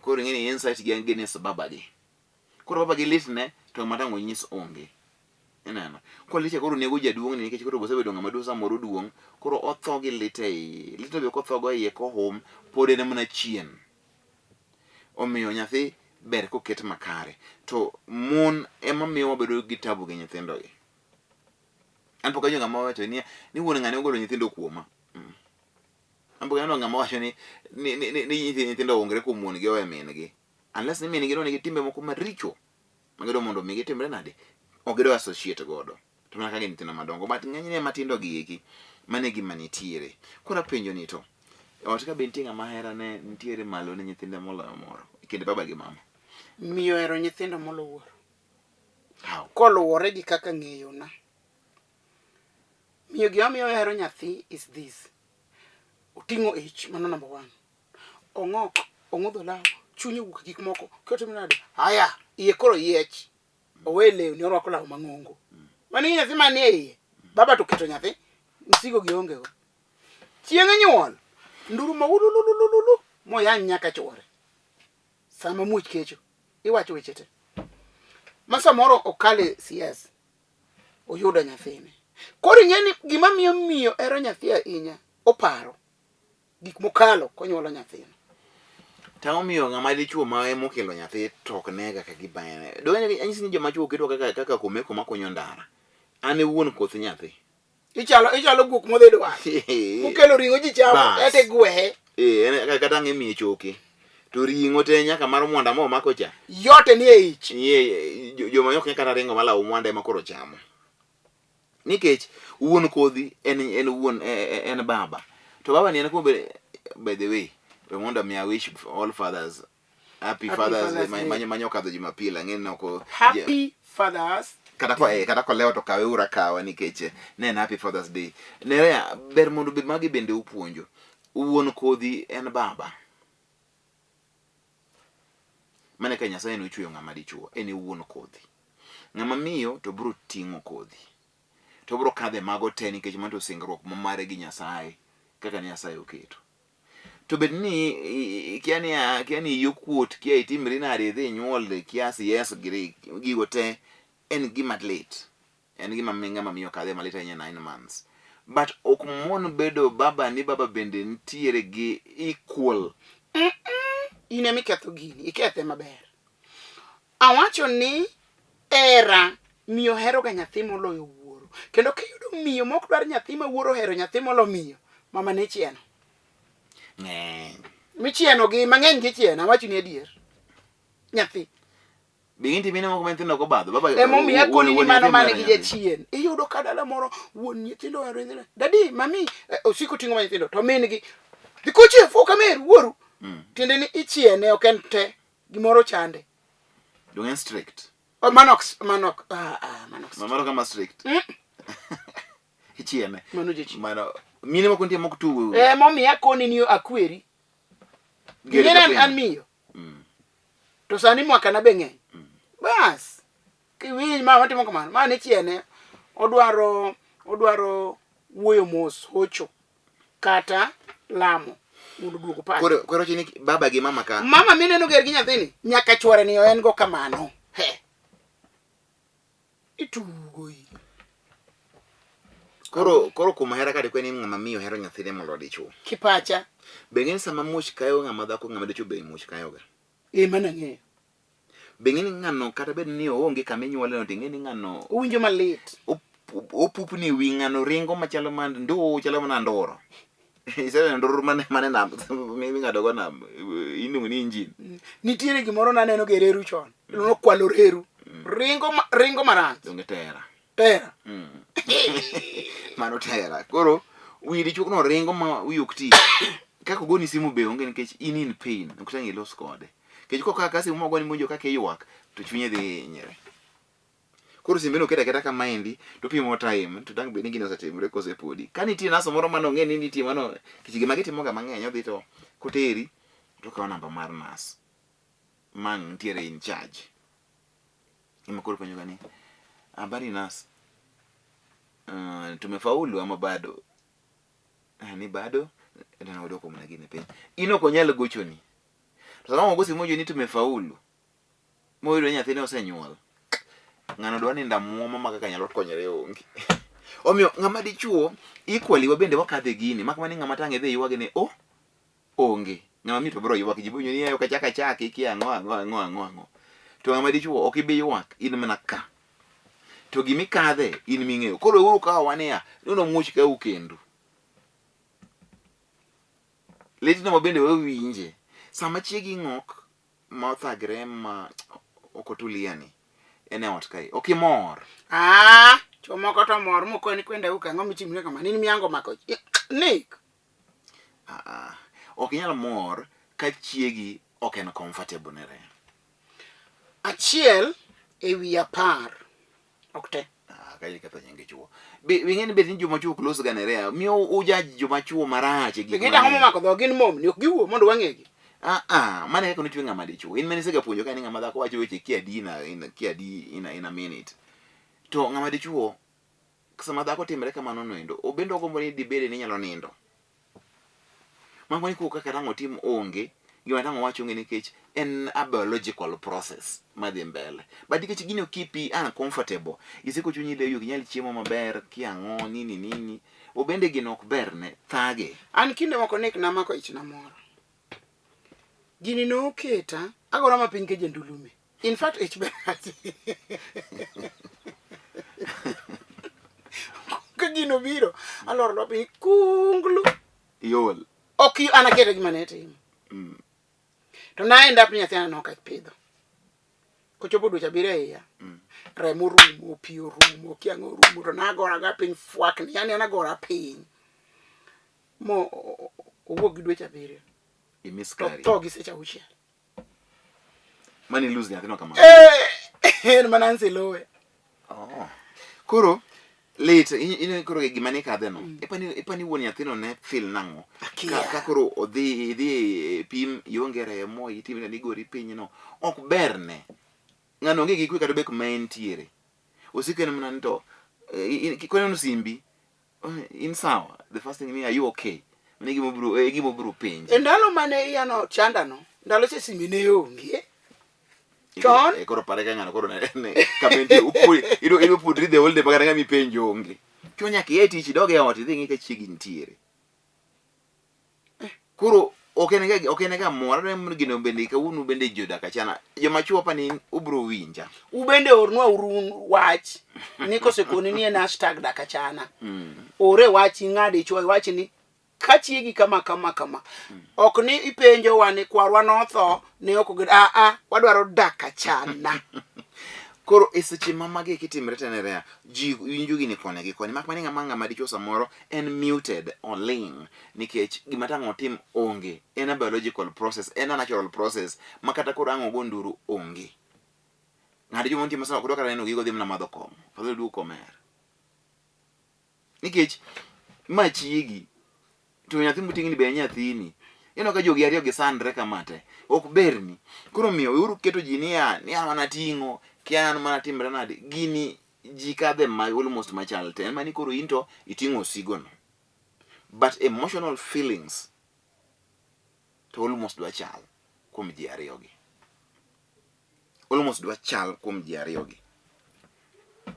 koro ing'e ni insight gi against babagi. Koro babagi litne to ng'ama tang' onyis onge. Ineno? Koro lit cha koro nego jaduong' ni nikech koro osebedo ng'ama duong' samoro duong', koro otho gi lit e iye. Lit no be kotho go e iye kohum, pod en mana chien. Omiyo nyathi ber koket makare. To mon ema miyo wabedo gi tabu gi nyithindo gi. An pok awinjo ng'ama owacho ni ni wuon ng'ane ogolo nyithindo kuoma. Mm. An pok aneno ng'ama wacho ni ni ni, ni, ni nyithindo ongre kuom wuon gi owe min gi. Unless ni min gi no nigi timbe moko maricho ma gidwa mondo mi gitimre nade? Ok gidwa associate godo. To mana ka gin nyithindo madongo. But ng'enyne matindo gi eki, mano e gima nitiere. Koro apenjo ni to, e ot ka be nitie ng'ama herane nitiere malo ne nyithinde moloyo moro e kind baba gi mama? Miyo ohero nyithindo molo wuoro. How? Koluwore gi kaka ng'eyona. Miyo gima miyo ohero nyathi is this. Oting'o ich, mano number one. Ong'ok, ong'udho law, chunye owuok gik moko, kotimo nade? Haya, iye koro yiech. Owe lewni orwako law mang'ongo. Mano nyathi manie iye. Baba to keto nyathi, msigo gi onge go. Chieng' nyuol, nduru ma ululululu moyany nyaka chuore. Sama muoch kecho, iwacho weche te. Ma samoro okale CS, oyudo nyathine. Koro ing'e ni gima miyo miyo hero nyathi ahinya, oparo gik mokalo konyuolo nyathino. To omiyo ng'ama dichuo ma ema okelo nyathi to ok nega ka gibane. Donge anyisi ni joma chuo ketwa kaka kaka komeko makunyo ndara. An e wuon koth nyathi. Ichalo ichalo guok modhi dwar. Mokelo ring'o ji chamo Bas. ete gwehe. Eh, en kata ang' imiye choke. To ring'o te nyaka mar mwanda momako cha. Yote ni e ich. Iye joma ok nyal kata ringo malawo mwanda ema koro chamo. Nikech wuon kodhi en en wuon en baba. To baba ni en kuma by the way, we mondo mi I wish all fathers happy, Happy Father's Day Father's Day. manyo okadho Jumapil ang'e ni ok Happy Fathers kata ko eh, kata kolewo to kawe uru akawa nikech ne en happy Father's Day. Nerea ber mondo bed magi bende upuonjo. Wuon kodhi en baba. Mane ka Nyasaye nochweyo ng'ama dichuo, en e wuon kodhi. Ng'ama miyo to biro ting'o kodhi. To biro kadhe mago te nikech mano to singruok ma mare gi Nyasaye kaka ne Nyasaye oketo. To bed ni kia ni kia ni iyi okuot, kia itimri nade idhi inyuol, kia CS giri gigo te en gima lit. En gima ng'ama miyo kadhe malit ahinya 9 months. But ok mon bedo baba ni baba bende nitiere gi equal. In ema iketho gini, ikethe maber. Awacho ni era miyo hero ga nyathi moloyo wuoro. Kendo kiyudo miyo mok dwar nyathi ma wuoro ohero nyathi molo miyo, mama ne chieno. Ng'eny. Michieno gi mang'eny gichieno, awacho ni adier. Nyathi. Be nitie mine moko ma nyithindo ok obadho. Baba Emomiyo akoni ni wuon mano nyathi man ohero gi nyathi. jachien. Iyudo ka dala moro wuon nyithindo ohero nyithindo. Dadi, mami, osiko ting'o ma nyithindo to min gi. Dhi koche fuok amer wuoru. Tiende ni ichiene ok en te. Gimoro chande. Donge en strict. Oh, mano ok mano ok ah, ah, mano ok. Mano kama strict. Ichiene. Mano jachien. Mano mine moko nitie mok tugo. Emomiyo akoni ni akweri. Gere Ing'e ni ka piny. an miyo. To sani mwaka na be ng'eny. Bas. Kiwinj ma watimo kamano. Ma ni chiene. Odwaro odwaro wuoyo mos, hocho kata lamo mondo oduog pacho. Koro koro wacho ni baba gi mama ka. Mama mineno ger gi nyathini nyaka chwore ni en go kamano. He. Itugo i. Koro kuom hera kata kweni ng'ama miyo hero nyathine moloyo dichuo. Kipacha. Be ing'e ni sama muoch kayo ng'ama dhako ng'ama dichuo be muoch kayoga? Ee mano ang'eyo. Be ing'e ni ng'ano kata bed ni oonge kama inyuole no to ing'e ni ng'ano Owinjo malit. Opupni wi ng'ano ringo machalo ma ndu chalo mana nduro. Iseneno nduru mane nam ming'ado go nam iluongo ni engine. Nitiere gimoro naneno ga e reru chon. Iluongo ni kwalo reru. Ringo marach. Donge tera. Tera. Mano tera. Koro wi dichuo no ringo ma wi ok ti. Kaka ogoni simu be onge nikech in pain. Ok tang' ilos kode. Nikech koka ka simu mogoni monjo kaka iywak to chunye dhi hinyre. Koro simbe no oketo aketa kamaendi to opimo time to dang' bed ni gini osetimore kose podi. Ka nitie nas moro mane ong'e ni nitie mano nikech gima gitimo ga mang'eny odhi to koteri to okawo namba mar nas mang' nitiere in charge. Ema koro penjo ga ni habari nas, tumefaulu ama bado? Ni bado to odwoko mana gini piny. In ok onyal gochoni. To sama ogo simu mowacho ni tumefaulu moyudo ni nyathine osenyuol, ng'ano dwa nindo amuoma ma kaka nyalo konyore onge. Omiyo ng'ama dichuo equally wabende wakadhe gini mak mana ni ng'ama tang' idhi ywagi ni oh onge. Ng'ama miyo to biro ywak ji biro ni ok achak achaki kia ang'o ang'o ang'o ang'o ang'o. To ng'ama dichuo ok ibi ywak in mana ka. To gimikadhe in ming'eyo. Koro weuru kawowa niya ni muoch kau kendu. Litno ma bende wawinje. Sama chiegi ng'ok ma othagre ma ok otulia ni en e ot kae ok imor. Ah, chwo moko to mor mokoni kwenda uka ang'o mitimne kama nini miango mako Nick. Ah, ah. Ok inyal mor ka chiegi ok en comfortable ne re. Achiel ewi apar ok te. Ah, ka iketho nyinge chuo. Be ing'e ni bet ni joma chuo ok los ga ne rea. Miyo ujaj joma chuo marach e gik Gin ang'o mang'eny. momako dho gin momni ok giwuo mondo wang'egi. Ah, ah, mano e kaka nochwe ng'ama dichuo. In mane isega puonjo ka ni ng'ama dhako wacho weche kia adi in kia adi in a minute. To ng'ama dichuo sama dhako timre kamano noendo, obende ogombo ni dibede ni inyalo nindo. Mago ni kaka tang' otim onge, gima tang' owach onge nikech en a biological process madhi mbele. But nikech gini keep i uncomfortable, isiko chunyi lewi ok inyal chiemo maber, kia ang'o, nini nini, obende gino ok berne, thage. An kinde moko Nick namako ichna moro. Gini noketa agora ma piny keje ndulume. In fact ich ber. Ka gino biro alor lwa piny kunglu. Iol. Ok an aketa gima ne timo. To na end up ni nyathina nok apidho. Kochopo dweche abiriyo e iya, remo orumo, pi orumo, kia ang'o orumo, to nagora ga piny fwakni, yani an agora piny. Mo owuok gi dweche abiriyo. I miscarry. To tho gi seche auchiel. Mani lose nyathino kamano. Eh, en mana nsilowe. Oh. Koro lit in koro gima ne kadhe no. Ipani wuon nyathino ne feel nang'o? Ka koro odhi idhi e pim ionge remo itimri ni igori piny no. Ok berne. Ng'ano onge gi kwe kata obet kuma entiere. Osiko en mana ni to koneno simbi in sawa the first thing ni are you okay mano e gima obiro e gima obiro penji E ndalo mane iya no chanda no, ndalo cha sime ne onge. Chon. E koro pare ka ng'ano koro ne kama entie idwa idwa pudri the whole day makata ng'ama ipenjo onge. Chuo nyaka ia e tich idog e ot idhi ing'i ka chiegi nitiere. Koro ok en ga ok en ga mor adwa ni gino bende kawuono bende jodak achana joma chuo pani ubro winja. Ubende ornwa uru wach ni kosekoni ni en hashtag dak achana. Ore wach ing'ad ichwo iwach ni ka chiegi kama kama kama. Ok ni ipenjo wa ni kwarwa notho ne ok ogedo. A a wadwaro dak achana. Koro e seche ma magi kitimre te nerea ji winjo gini koni gi koni mak mana ni ng'ama ng'ama dichuo samoro en muted oling' nikech gima tang' otim onge en a biological process en a natural process ma kata koro ang' ogo nduru onge. Ng'ato joma nitie ma ok dwa kata neno gigo dhi mana madho kong'o afadhali oduog komer. Nikech ma chiegi to nyathi moting'ni be en nyathini. Ineno ka jogi ariyo gi sandre kama te. Ok berni. Koro omiyo weuru keto ji niya ni an mana ting'o, kia an mana timre nade. Gini ji kadhe ma almost machal te. En mana ni koro in to iting'o osigo no. But emotional feelings to almost dwa chal kuom ji ariyo gi. Almost dwa chal kuom ji ariyo gi.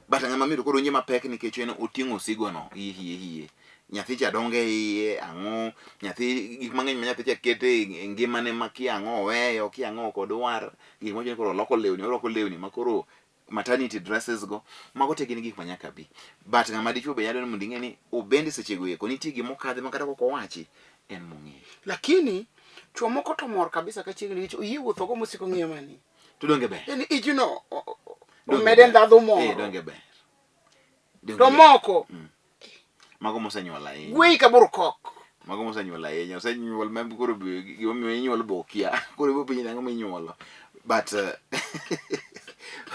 But ng'ama miyo to koro winjo mapek nikech en oting'o osigo no hie hie hie. Nyathi cha dongo e iye, ang'o, nyathi gik mang'eny ma nyathi cha kete e ngimane ma kia ang'o oweyo, kia ang'o ok odwar, gik moko koro oloko lewni, orwako lewni ma koro maternity dresses go, mago te gin gik ma nyaka bi. But ng'ama dichuo be nyalo mondo ing'e ni obende sechego eko nitie gima okadhe ma kata kok owachi en mong'eyo. Lakini chuo moko to mor kabisa ka chiegni nikech oyie wuotho go mosiko ng'iyo mani. To donge ber? Yani ijno omede ndhadhu moro. Eh, donge ber. Donge To ber. moko Mago mosenyuol ahinya. gwei ka bur kok. Mago mosenyuol ahinya. Osenyuol ma koro gimomiyo inyuol be okia. Koro ibo penjo ni ang'o minyuolo. But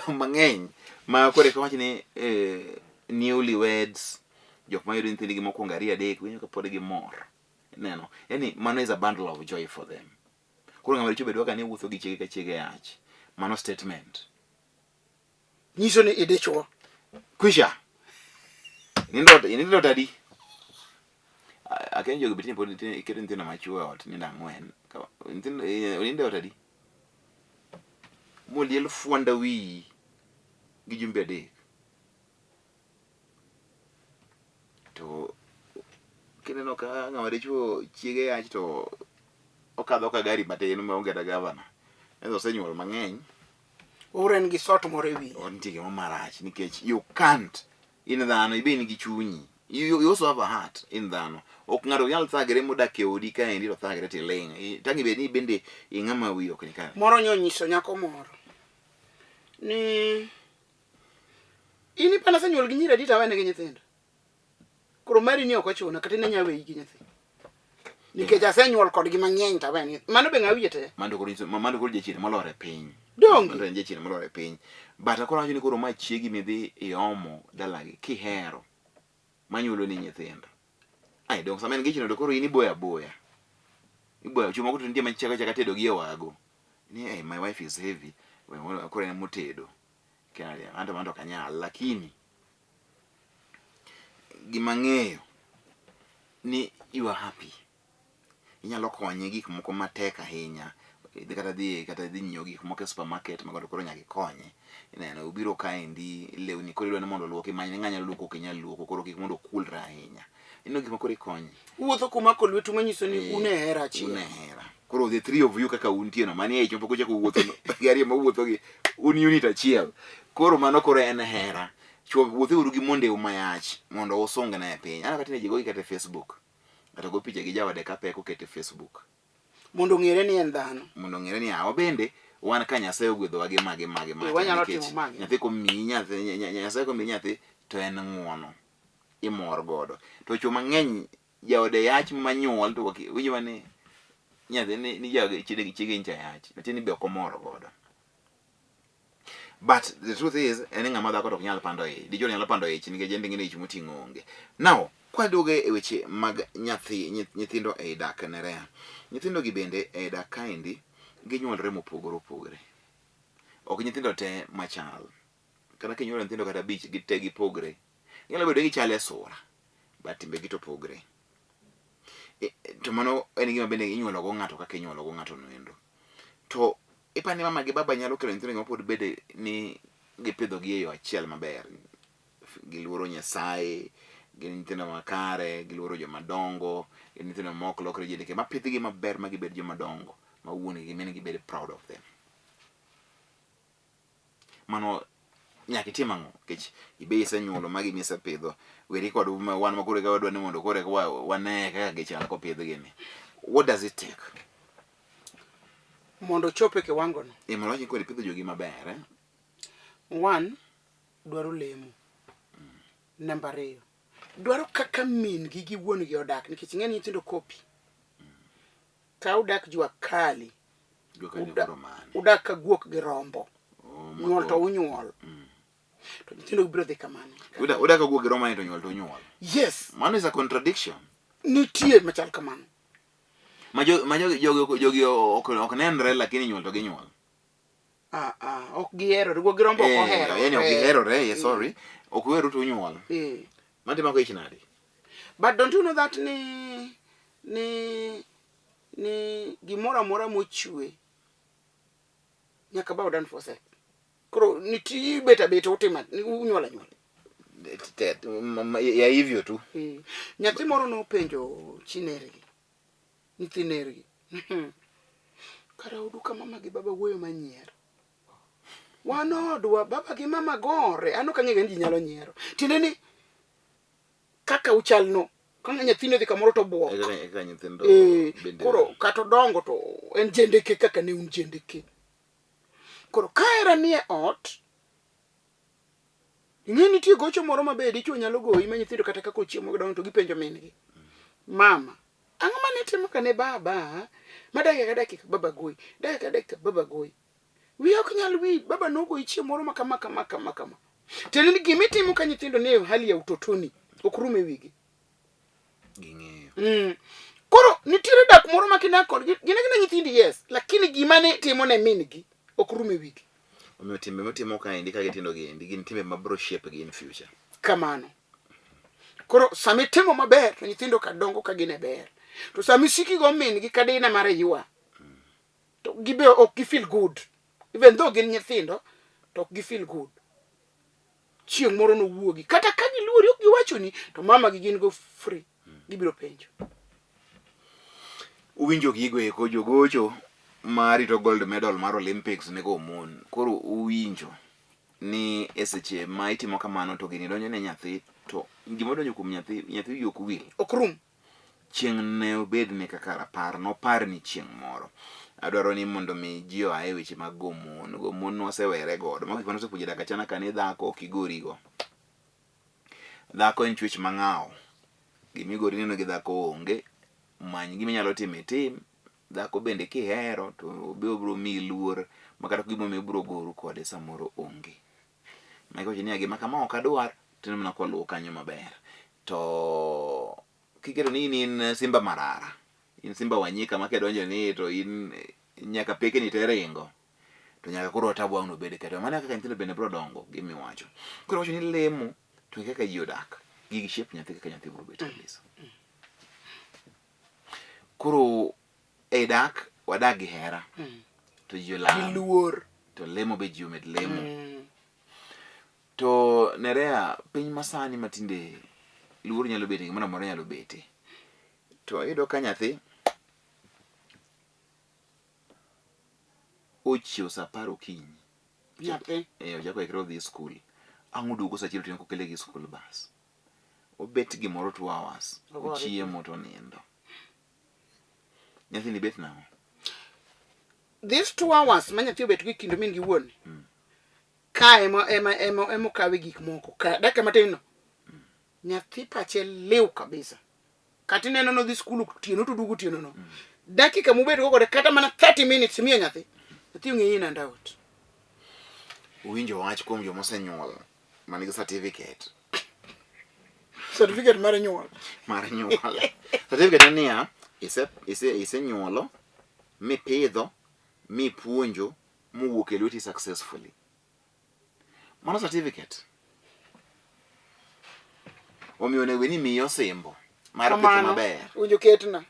mang'eny ma koro eka wach ni newlyweds jok mayudo nyithindgi mokwongo ariyo adek winjo ka pod gimor. Ineno? Yani mano is a bundle of joy for them. Koro ng'ama dichuo be dwa ga ni wuotho gi chiege ka chiege yach. Mano statement. Nyiso ni idichuo. Kwisha. Nindo nindo ot adi? Akia ni jogi be tinde pod iketo nyithindo machuo e ot nindo ang'wen. Nyithindo nindo e ot adi? Moliel fwanda wiyi gi jumbe adek. To kineno ka ng'ama dichuo chiege yach to okadho ka gari matin maonge kata gavana. Asto osenyuol mang'eny. Oro en gi sot moro e wiye. Nitie gima marach nikech you can't in dhano ibe in gi chunyi. You also have a heart in dhano. Ok ng'ato nyal thagre modak e odi kaendi to thagre tiling'. Tang' ibed ni bende ing'ama wiyi ok ni kare. Moro nyo nyiso nyako moro ni in ipana asenyuol gi nyiri adi to awene gi nyithindo. Koro mari ni ok ochuna kata in inya weyi gi nyathi. Nikech asenyuol kodgi mang'eny to awene. Mano be ng'a wiye te. Mano koro nyiso mano koro jachien molor e piny. Donge. Mano en jachien molor e piny. But koro awacho ni koro ma chiegi midhi iomo dalagi kihero manyuolo ni nyithindo. Ai dong sama en gi ichno to koro in iboyo aboya. Iboyo chuo moko to nitie machako achaka tedo gi e wago. Ni hey, my wife is heavy. Koro en motedo. Anto mano to ok anyal lakini gima ang'eyo ni you are happy. Inyalo konye gik moko matek ahinya. Kata dhi kata dhi nyiewo gik moko e supermarket mago to koro nyaka ikonye. Ineno obiro kaendi lewni koro idwa ni mondo oluoki many ng'a nyalo luoko ok inyal luoko koro kik mondo okulre ahinya. Ineno gik ma koro ikonye. Uwuotho kumako lwetu manyiso ni un e hera achiel. Un e hera. Koro the three of you kaka untie no manie ich mapok uchako wuotho no gi ariyo mawuotho gi un unit achiel. Koro mano koro en hera. Chuo wuothe uru gi mondeu mayach mondo usungne e piny. Aneno ka tinde ji gogi kata e Facebook. Ng'ato go picha gi jaode kapek oketo e Facebook. Mondo ong'ere ni en dhano. Mondo ong'ere ni awa bende wan ka Nyasaye ogwedhowa gi ma gi ma gi ma. Wanyalo timo ma. Nyathi komiyi nyathi Nyasaye komiyi nyathi to en ng'uono. Imor godo. To chuo mang'eny jaode yach manyuol to winjo mane nyathi ni jaode chiege chiege ncha yach. Matiende ni be ok omor godo. But the truth is, en ng'ama dhako to ok nyal pando ich. Dichuo nyalo pando ich nikech en ting'e ni ich moting'o onge. Now, kwaduogo e weche mag nyathi, nyithindo ei dak Nerea. Nyithindo gi bende ei dak kaendi ginyuolre mopogore opogore. Ok nyithindo te machal. Kata kinyuolo nyithindo kata abich gite gipogre. Ginyalo bedo ni gichal e sura, but timbegi to pogre. To mano en gima bende inyuolo go ng'ato kaka inyuolo go ng'ato noendo. To ipani mama gi baba nyalo kelo nyithindo mapod bede ni gipidho gi e yo achiel maber. Giluoro Nyasaye, gin nyithindo makare, giluoro joma dongo, gin nyithindo ma ok lokre jendeke, mapidhgi maber ma gibed joma dongo, ma wuon gi min gi bed proud of them. Mano nyaka itim ang'o? Nikech ibe isenyuolo magi misepidho, weri kod wan ma koro eka wadwa ni mondo koro eka wane kaka gichal kopidhgi ni. What does it take? Mondo ochop e kiwango no. E mondo wach ni koro ipidho jogi maber, eh? One, dwaro lemo. Namba ariyo, dwaro kaka min gi gi wuon gi odak nikech ing'e ni nyithindo kopi. Ka udak jua kali, Jua kali koro mane? udak ka guok gi rombo. Oh, Nyuol to unyuol. To nyithindo biro dhi kamano. Udak ka guok gi rombo to nyuol to unyuol. Yes. Mano is a contradiction. Nitie machal kamano. Ma jogi ok nenre lakini nyuol to ginyuol. Ah, ah, ok giherore, guok gi rombo ok oherore. Yani ok giherore, yeah, sorry. Ok uheru to unyuol. Mano timako ich nade? But don't you know that ni gimoro amora mochwe nyaka bow down for sex. Koro nitie bet abet utimo unyuola nyuola. Ya hivyo tu. Nyathi moro nopenjo chi nergi, nyithi nergi. Kara udu ka mama gi baba wuoyo manyier. Wan odwa baba gi mama gore. An ok ang'eyo ni ji nyalo nyiero. Tiende ni kaka uchalno, ka nyathini odhi kamoro to buok. Eka nyithindo bende. Koro kata odongo to en jendeke kaka ne un jendeke. Koro ka hera nie ot, ing'e nitie gocho moro ma be dichuo nyalo goyi ma nyithindo kata kaka ochiemo gidongo to gipenjo min-gi. Mama, ang'o mane itimo ka ne baba? Ma dakika ka dakika baba goyi, dakika ka dakika baba goyi. Wiya ok nyal wil, baba nogoyi chieng' moro ma kama kama kama kama. Tiende ni gima itimo ka nyithindo nie hali ya utotoni ok rum e wigi. Ging'eyo. Koro nitiere dak moro ma kidak kodgi, gin agina nyithindi yes, lakini gima ne timo ne min gi ok rum e wigi. Omiyo timbe mitimo kaendi ka gitindo giendi gin timbe ma biro shape gi in future. Kamano. Koro sama itimo maber to nyithindo ka dongo ka gin e ber. To sama isiki go min gi kadina mar ywa to gibe ok gi feel good. Even though gin nyithindo to ok gi feel good. Chieng' moro nowuogi kata ka giluori ok giwachoni to mama gi gin go free gibiro penjo. Uwinjo gigo eko jogocho marito gold medal mar Olympics ne go mon. Koro uwinjo ni e seche ma itimo kamano to gini donjo ne nyathi to gima donjo kuom nyathi, nyathi wiye ok wil. Ok rum. Chieng' ne obedne kaka rapar, noparni chieng' moro. Adwaro ni mondo mi ji oa e weche mag go mon. Go mon wasewere godo. Mago gik mane osepuonjo dak achana ka ni dhako ok igorigo. Dhako en chwech mang'aw. Gima igori neno gi dhako onge. Many gima inyalo timo itim. Dhako bende kihero to be obiro miyi luor ma kata gimomiyo ibiro goru kode samoro onge. Ma iwacho niya gima kama ok adwar tineno mana koluwo kanyo maber. To kiketo ni in in simba marara, in simba wanyika ma kidonjo ni to in nyaka pekeni te ringo. To nyaka koro tabu wang' no bed kata mana kaka nyithindo bende biro dongo gimiwacho. Koro wacho ni lemo to gi kaka ji odak, gigi shape nyathi kaka nyathi biro bet kabisa. Koro e dak wadak gi hera to ji olam Gi luor. to lemo be ji omed lemo. To Nerea, piny masani matinde luor nyalo bete, gimoro amora nyalo bete. To iyudo ka nyathi ochiew saa apar okinyi. Nyathi. Ochako ikre odhi skul. Ang' oduogo saa achiel otieno kokele gi school bus. Obet gimoro 2 hours. Ogore. Ochiemo to onindo. Nyathini bet nang'o? These 2 hours ma nyathi obet go e kind min gi wuon. Ka ema ema ema ema okawe gik moko. Ka dakika matin no. Nyathi pache liw kabisa. Kata ineno nodhi skul otieno to oduogo otieno no. Dakika mobet go kode kata mana 30 minutes miyo nyathi. Nyathi ong'eyi in and out. Uwinjo wach kuom joma osenyuol man gi certificate. Certificate mar nyuol. Mar nyuol. Certificate en niya, isenyuolo, mipidho, mipuonjo, mowuok e lweti successfully. Mano certificate. Omiyo onego bed ni imiyi osimbo mar pith Kamano, maber. Winjo ketna.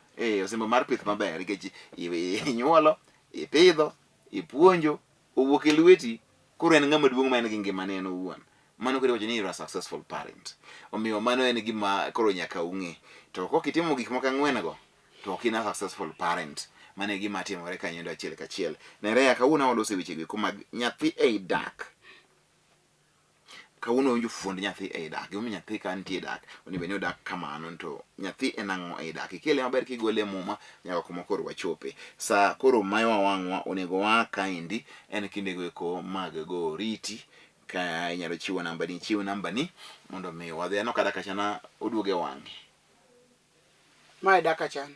Osimbo mar pith maber nikech inyuolo, ipidho, ipuonjo, owuok e lweti, koro en ng'ama duong' ma en gi ngimane en owuon. Mano koro iwacho ni you are a successful parent. Omiyo mano en gima koro nyaka ung'e. To kok itimo gik moko ang'wen go, to ok in a successful parent. Mano e gima timore kanyo endo achiel kachiel. Nerea, kawuono waloso e weche go eko mag nyathi ei dak. Kawuono wawinjo fuond nyathi ei dak. Gimomiyo nyathi ka nitie e dak, onego bed ni odak kamano. To nyathi en ang'o ei dak? Ikele maber kigole e muma nyaka kuma koro wachope. Sa koro mayowa wang'wa onego waa kaendi en kindego eko mag go oriti. Ka inyalo chiwo namba ni, chiw namba ni mondo mi wadhi. Aneno ka dak achana oduogo e wang'e. Mae dak achana.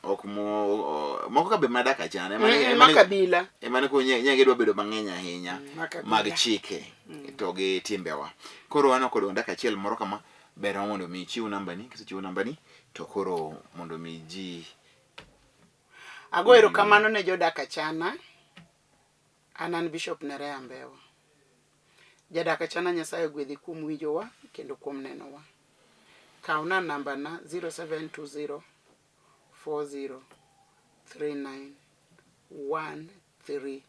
Ok mo moko ka be ma dak achana. Ma kabila. Emane ko nyenge dwa bedo mang'eny ahinya mag chike to gi timbewa. Koro an ok odong' dak achiel moro kama ber mondo mi ichiw namba ni, kisechiwo namba ni to koro mondo mi ji Ago erokamano ne jodak achana. An an Bishop Nerea Mbewa. Jadak achana Nyasaye ogwedhi kuom winjowa kendo kuom nenowa. Kawna namba na 0720 40 39 13.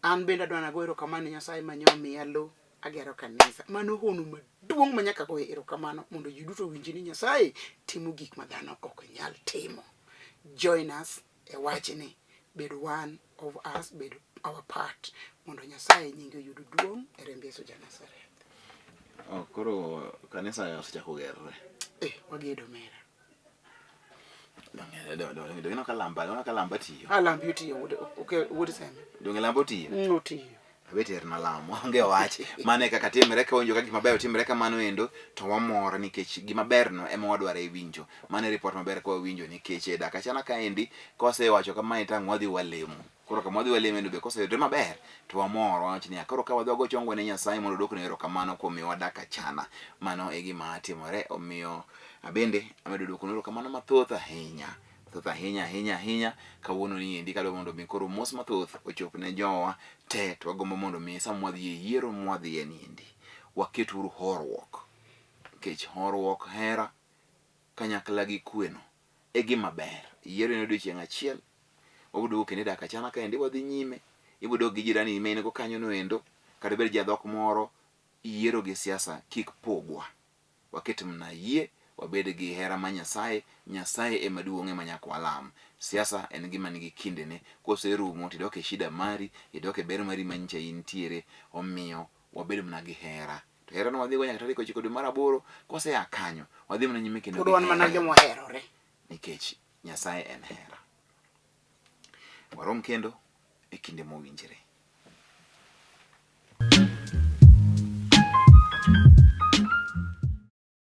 An bende adwa nago erokamano ne Nyasaye ma nyomiya lo agero kanisa. Mano hono maduong' ma nyaka goye erokamano mondo ji duto owinj ni Nyasaye timo gik ma dhano ok nyal timo. Join us e wachni, bed one of us, bed our part mondo Nyasaye nyinge oyud duong' e remb Yesu ja Nazareth. Oh, koro kanisa osechako gerore. Eh, wagedo mera. Donge ineno ka lamba, ineno ka lamba tiyo. Ah, lambi otiyo wuod, okay, wuod Seme. Donge lamba otiyo? Otiyo. Abe terna lamo, onge wach. Mano e kaka timre ka winjo ka gima ber timre kamano endo to wamor nikech gima berno ema wadwaro e winjo. Mano e report maber ka wawinjo nikech e dak achana kaendi kosewacho kamae to ang' wadhi walemo. Koro kama wadhi walemo endo be koseyudre maber to wamor wawach niya koro ka wadhi wago chongwa ne Nyasaye mondo odwokne erokamano kuom miyowa dak achana. Mano e gima timore omiyo abende amedo dwokonu erokamano mathoth ahinya. Mathoth ahinya ahinya ahinya kawuono ni endi kadwa mondo mi koro mos mathoth ochop ne jowa te to wagombo mondo mi sama wadhi e yiero mwadhiye ni endi waket uru horuok nikech horuok hera kanyakla gi kweno e gima ber. Yiero en odiochieng' achiel wabiro duogo kendo e dak achana kaendi wadhi nyime ibiro dok gi jirani ma in go kanyo no endo kata bed jadhok moro yiero gi siasa kik pogwa waket mna yie wabed gi hera ma Nyasaye Nyasaye ema duong' ema nyaka walam siasa en gima nigi kindene koserumo to idok e shida mari idok e ber mari manyicha intiere omiyo wabed mana gi hera to hera no wadhi go nyaka tarik 9 dwe mar aboro kosea kanyo wadhi mana nyime kendo Pod wan mana joma oherore. nikech Nyasaye en hera. Warom kendo e kinde mowinjore.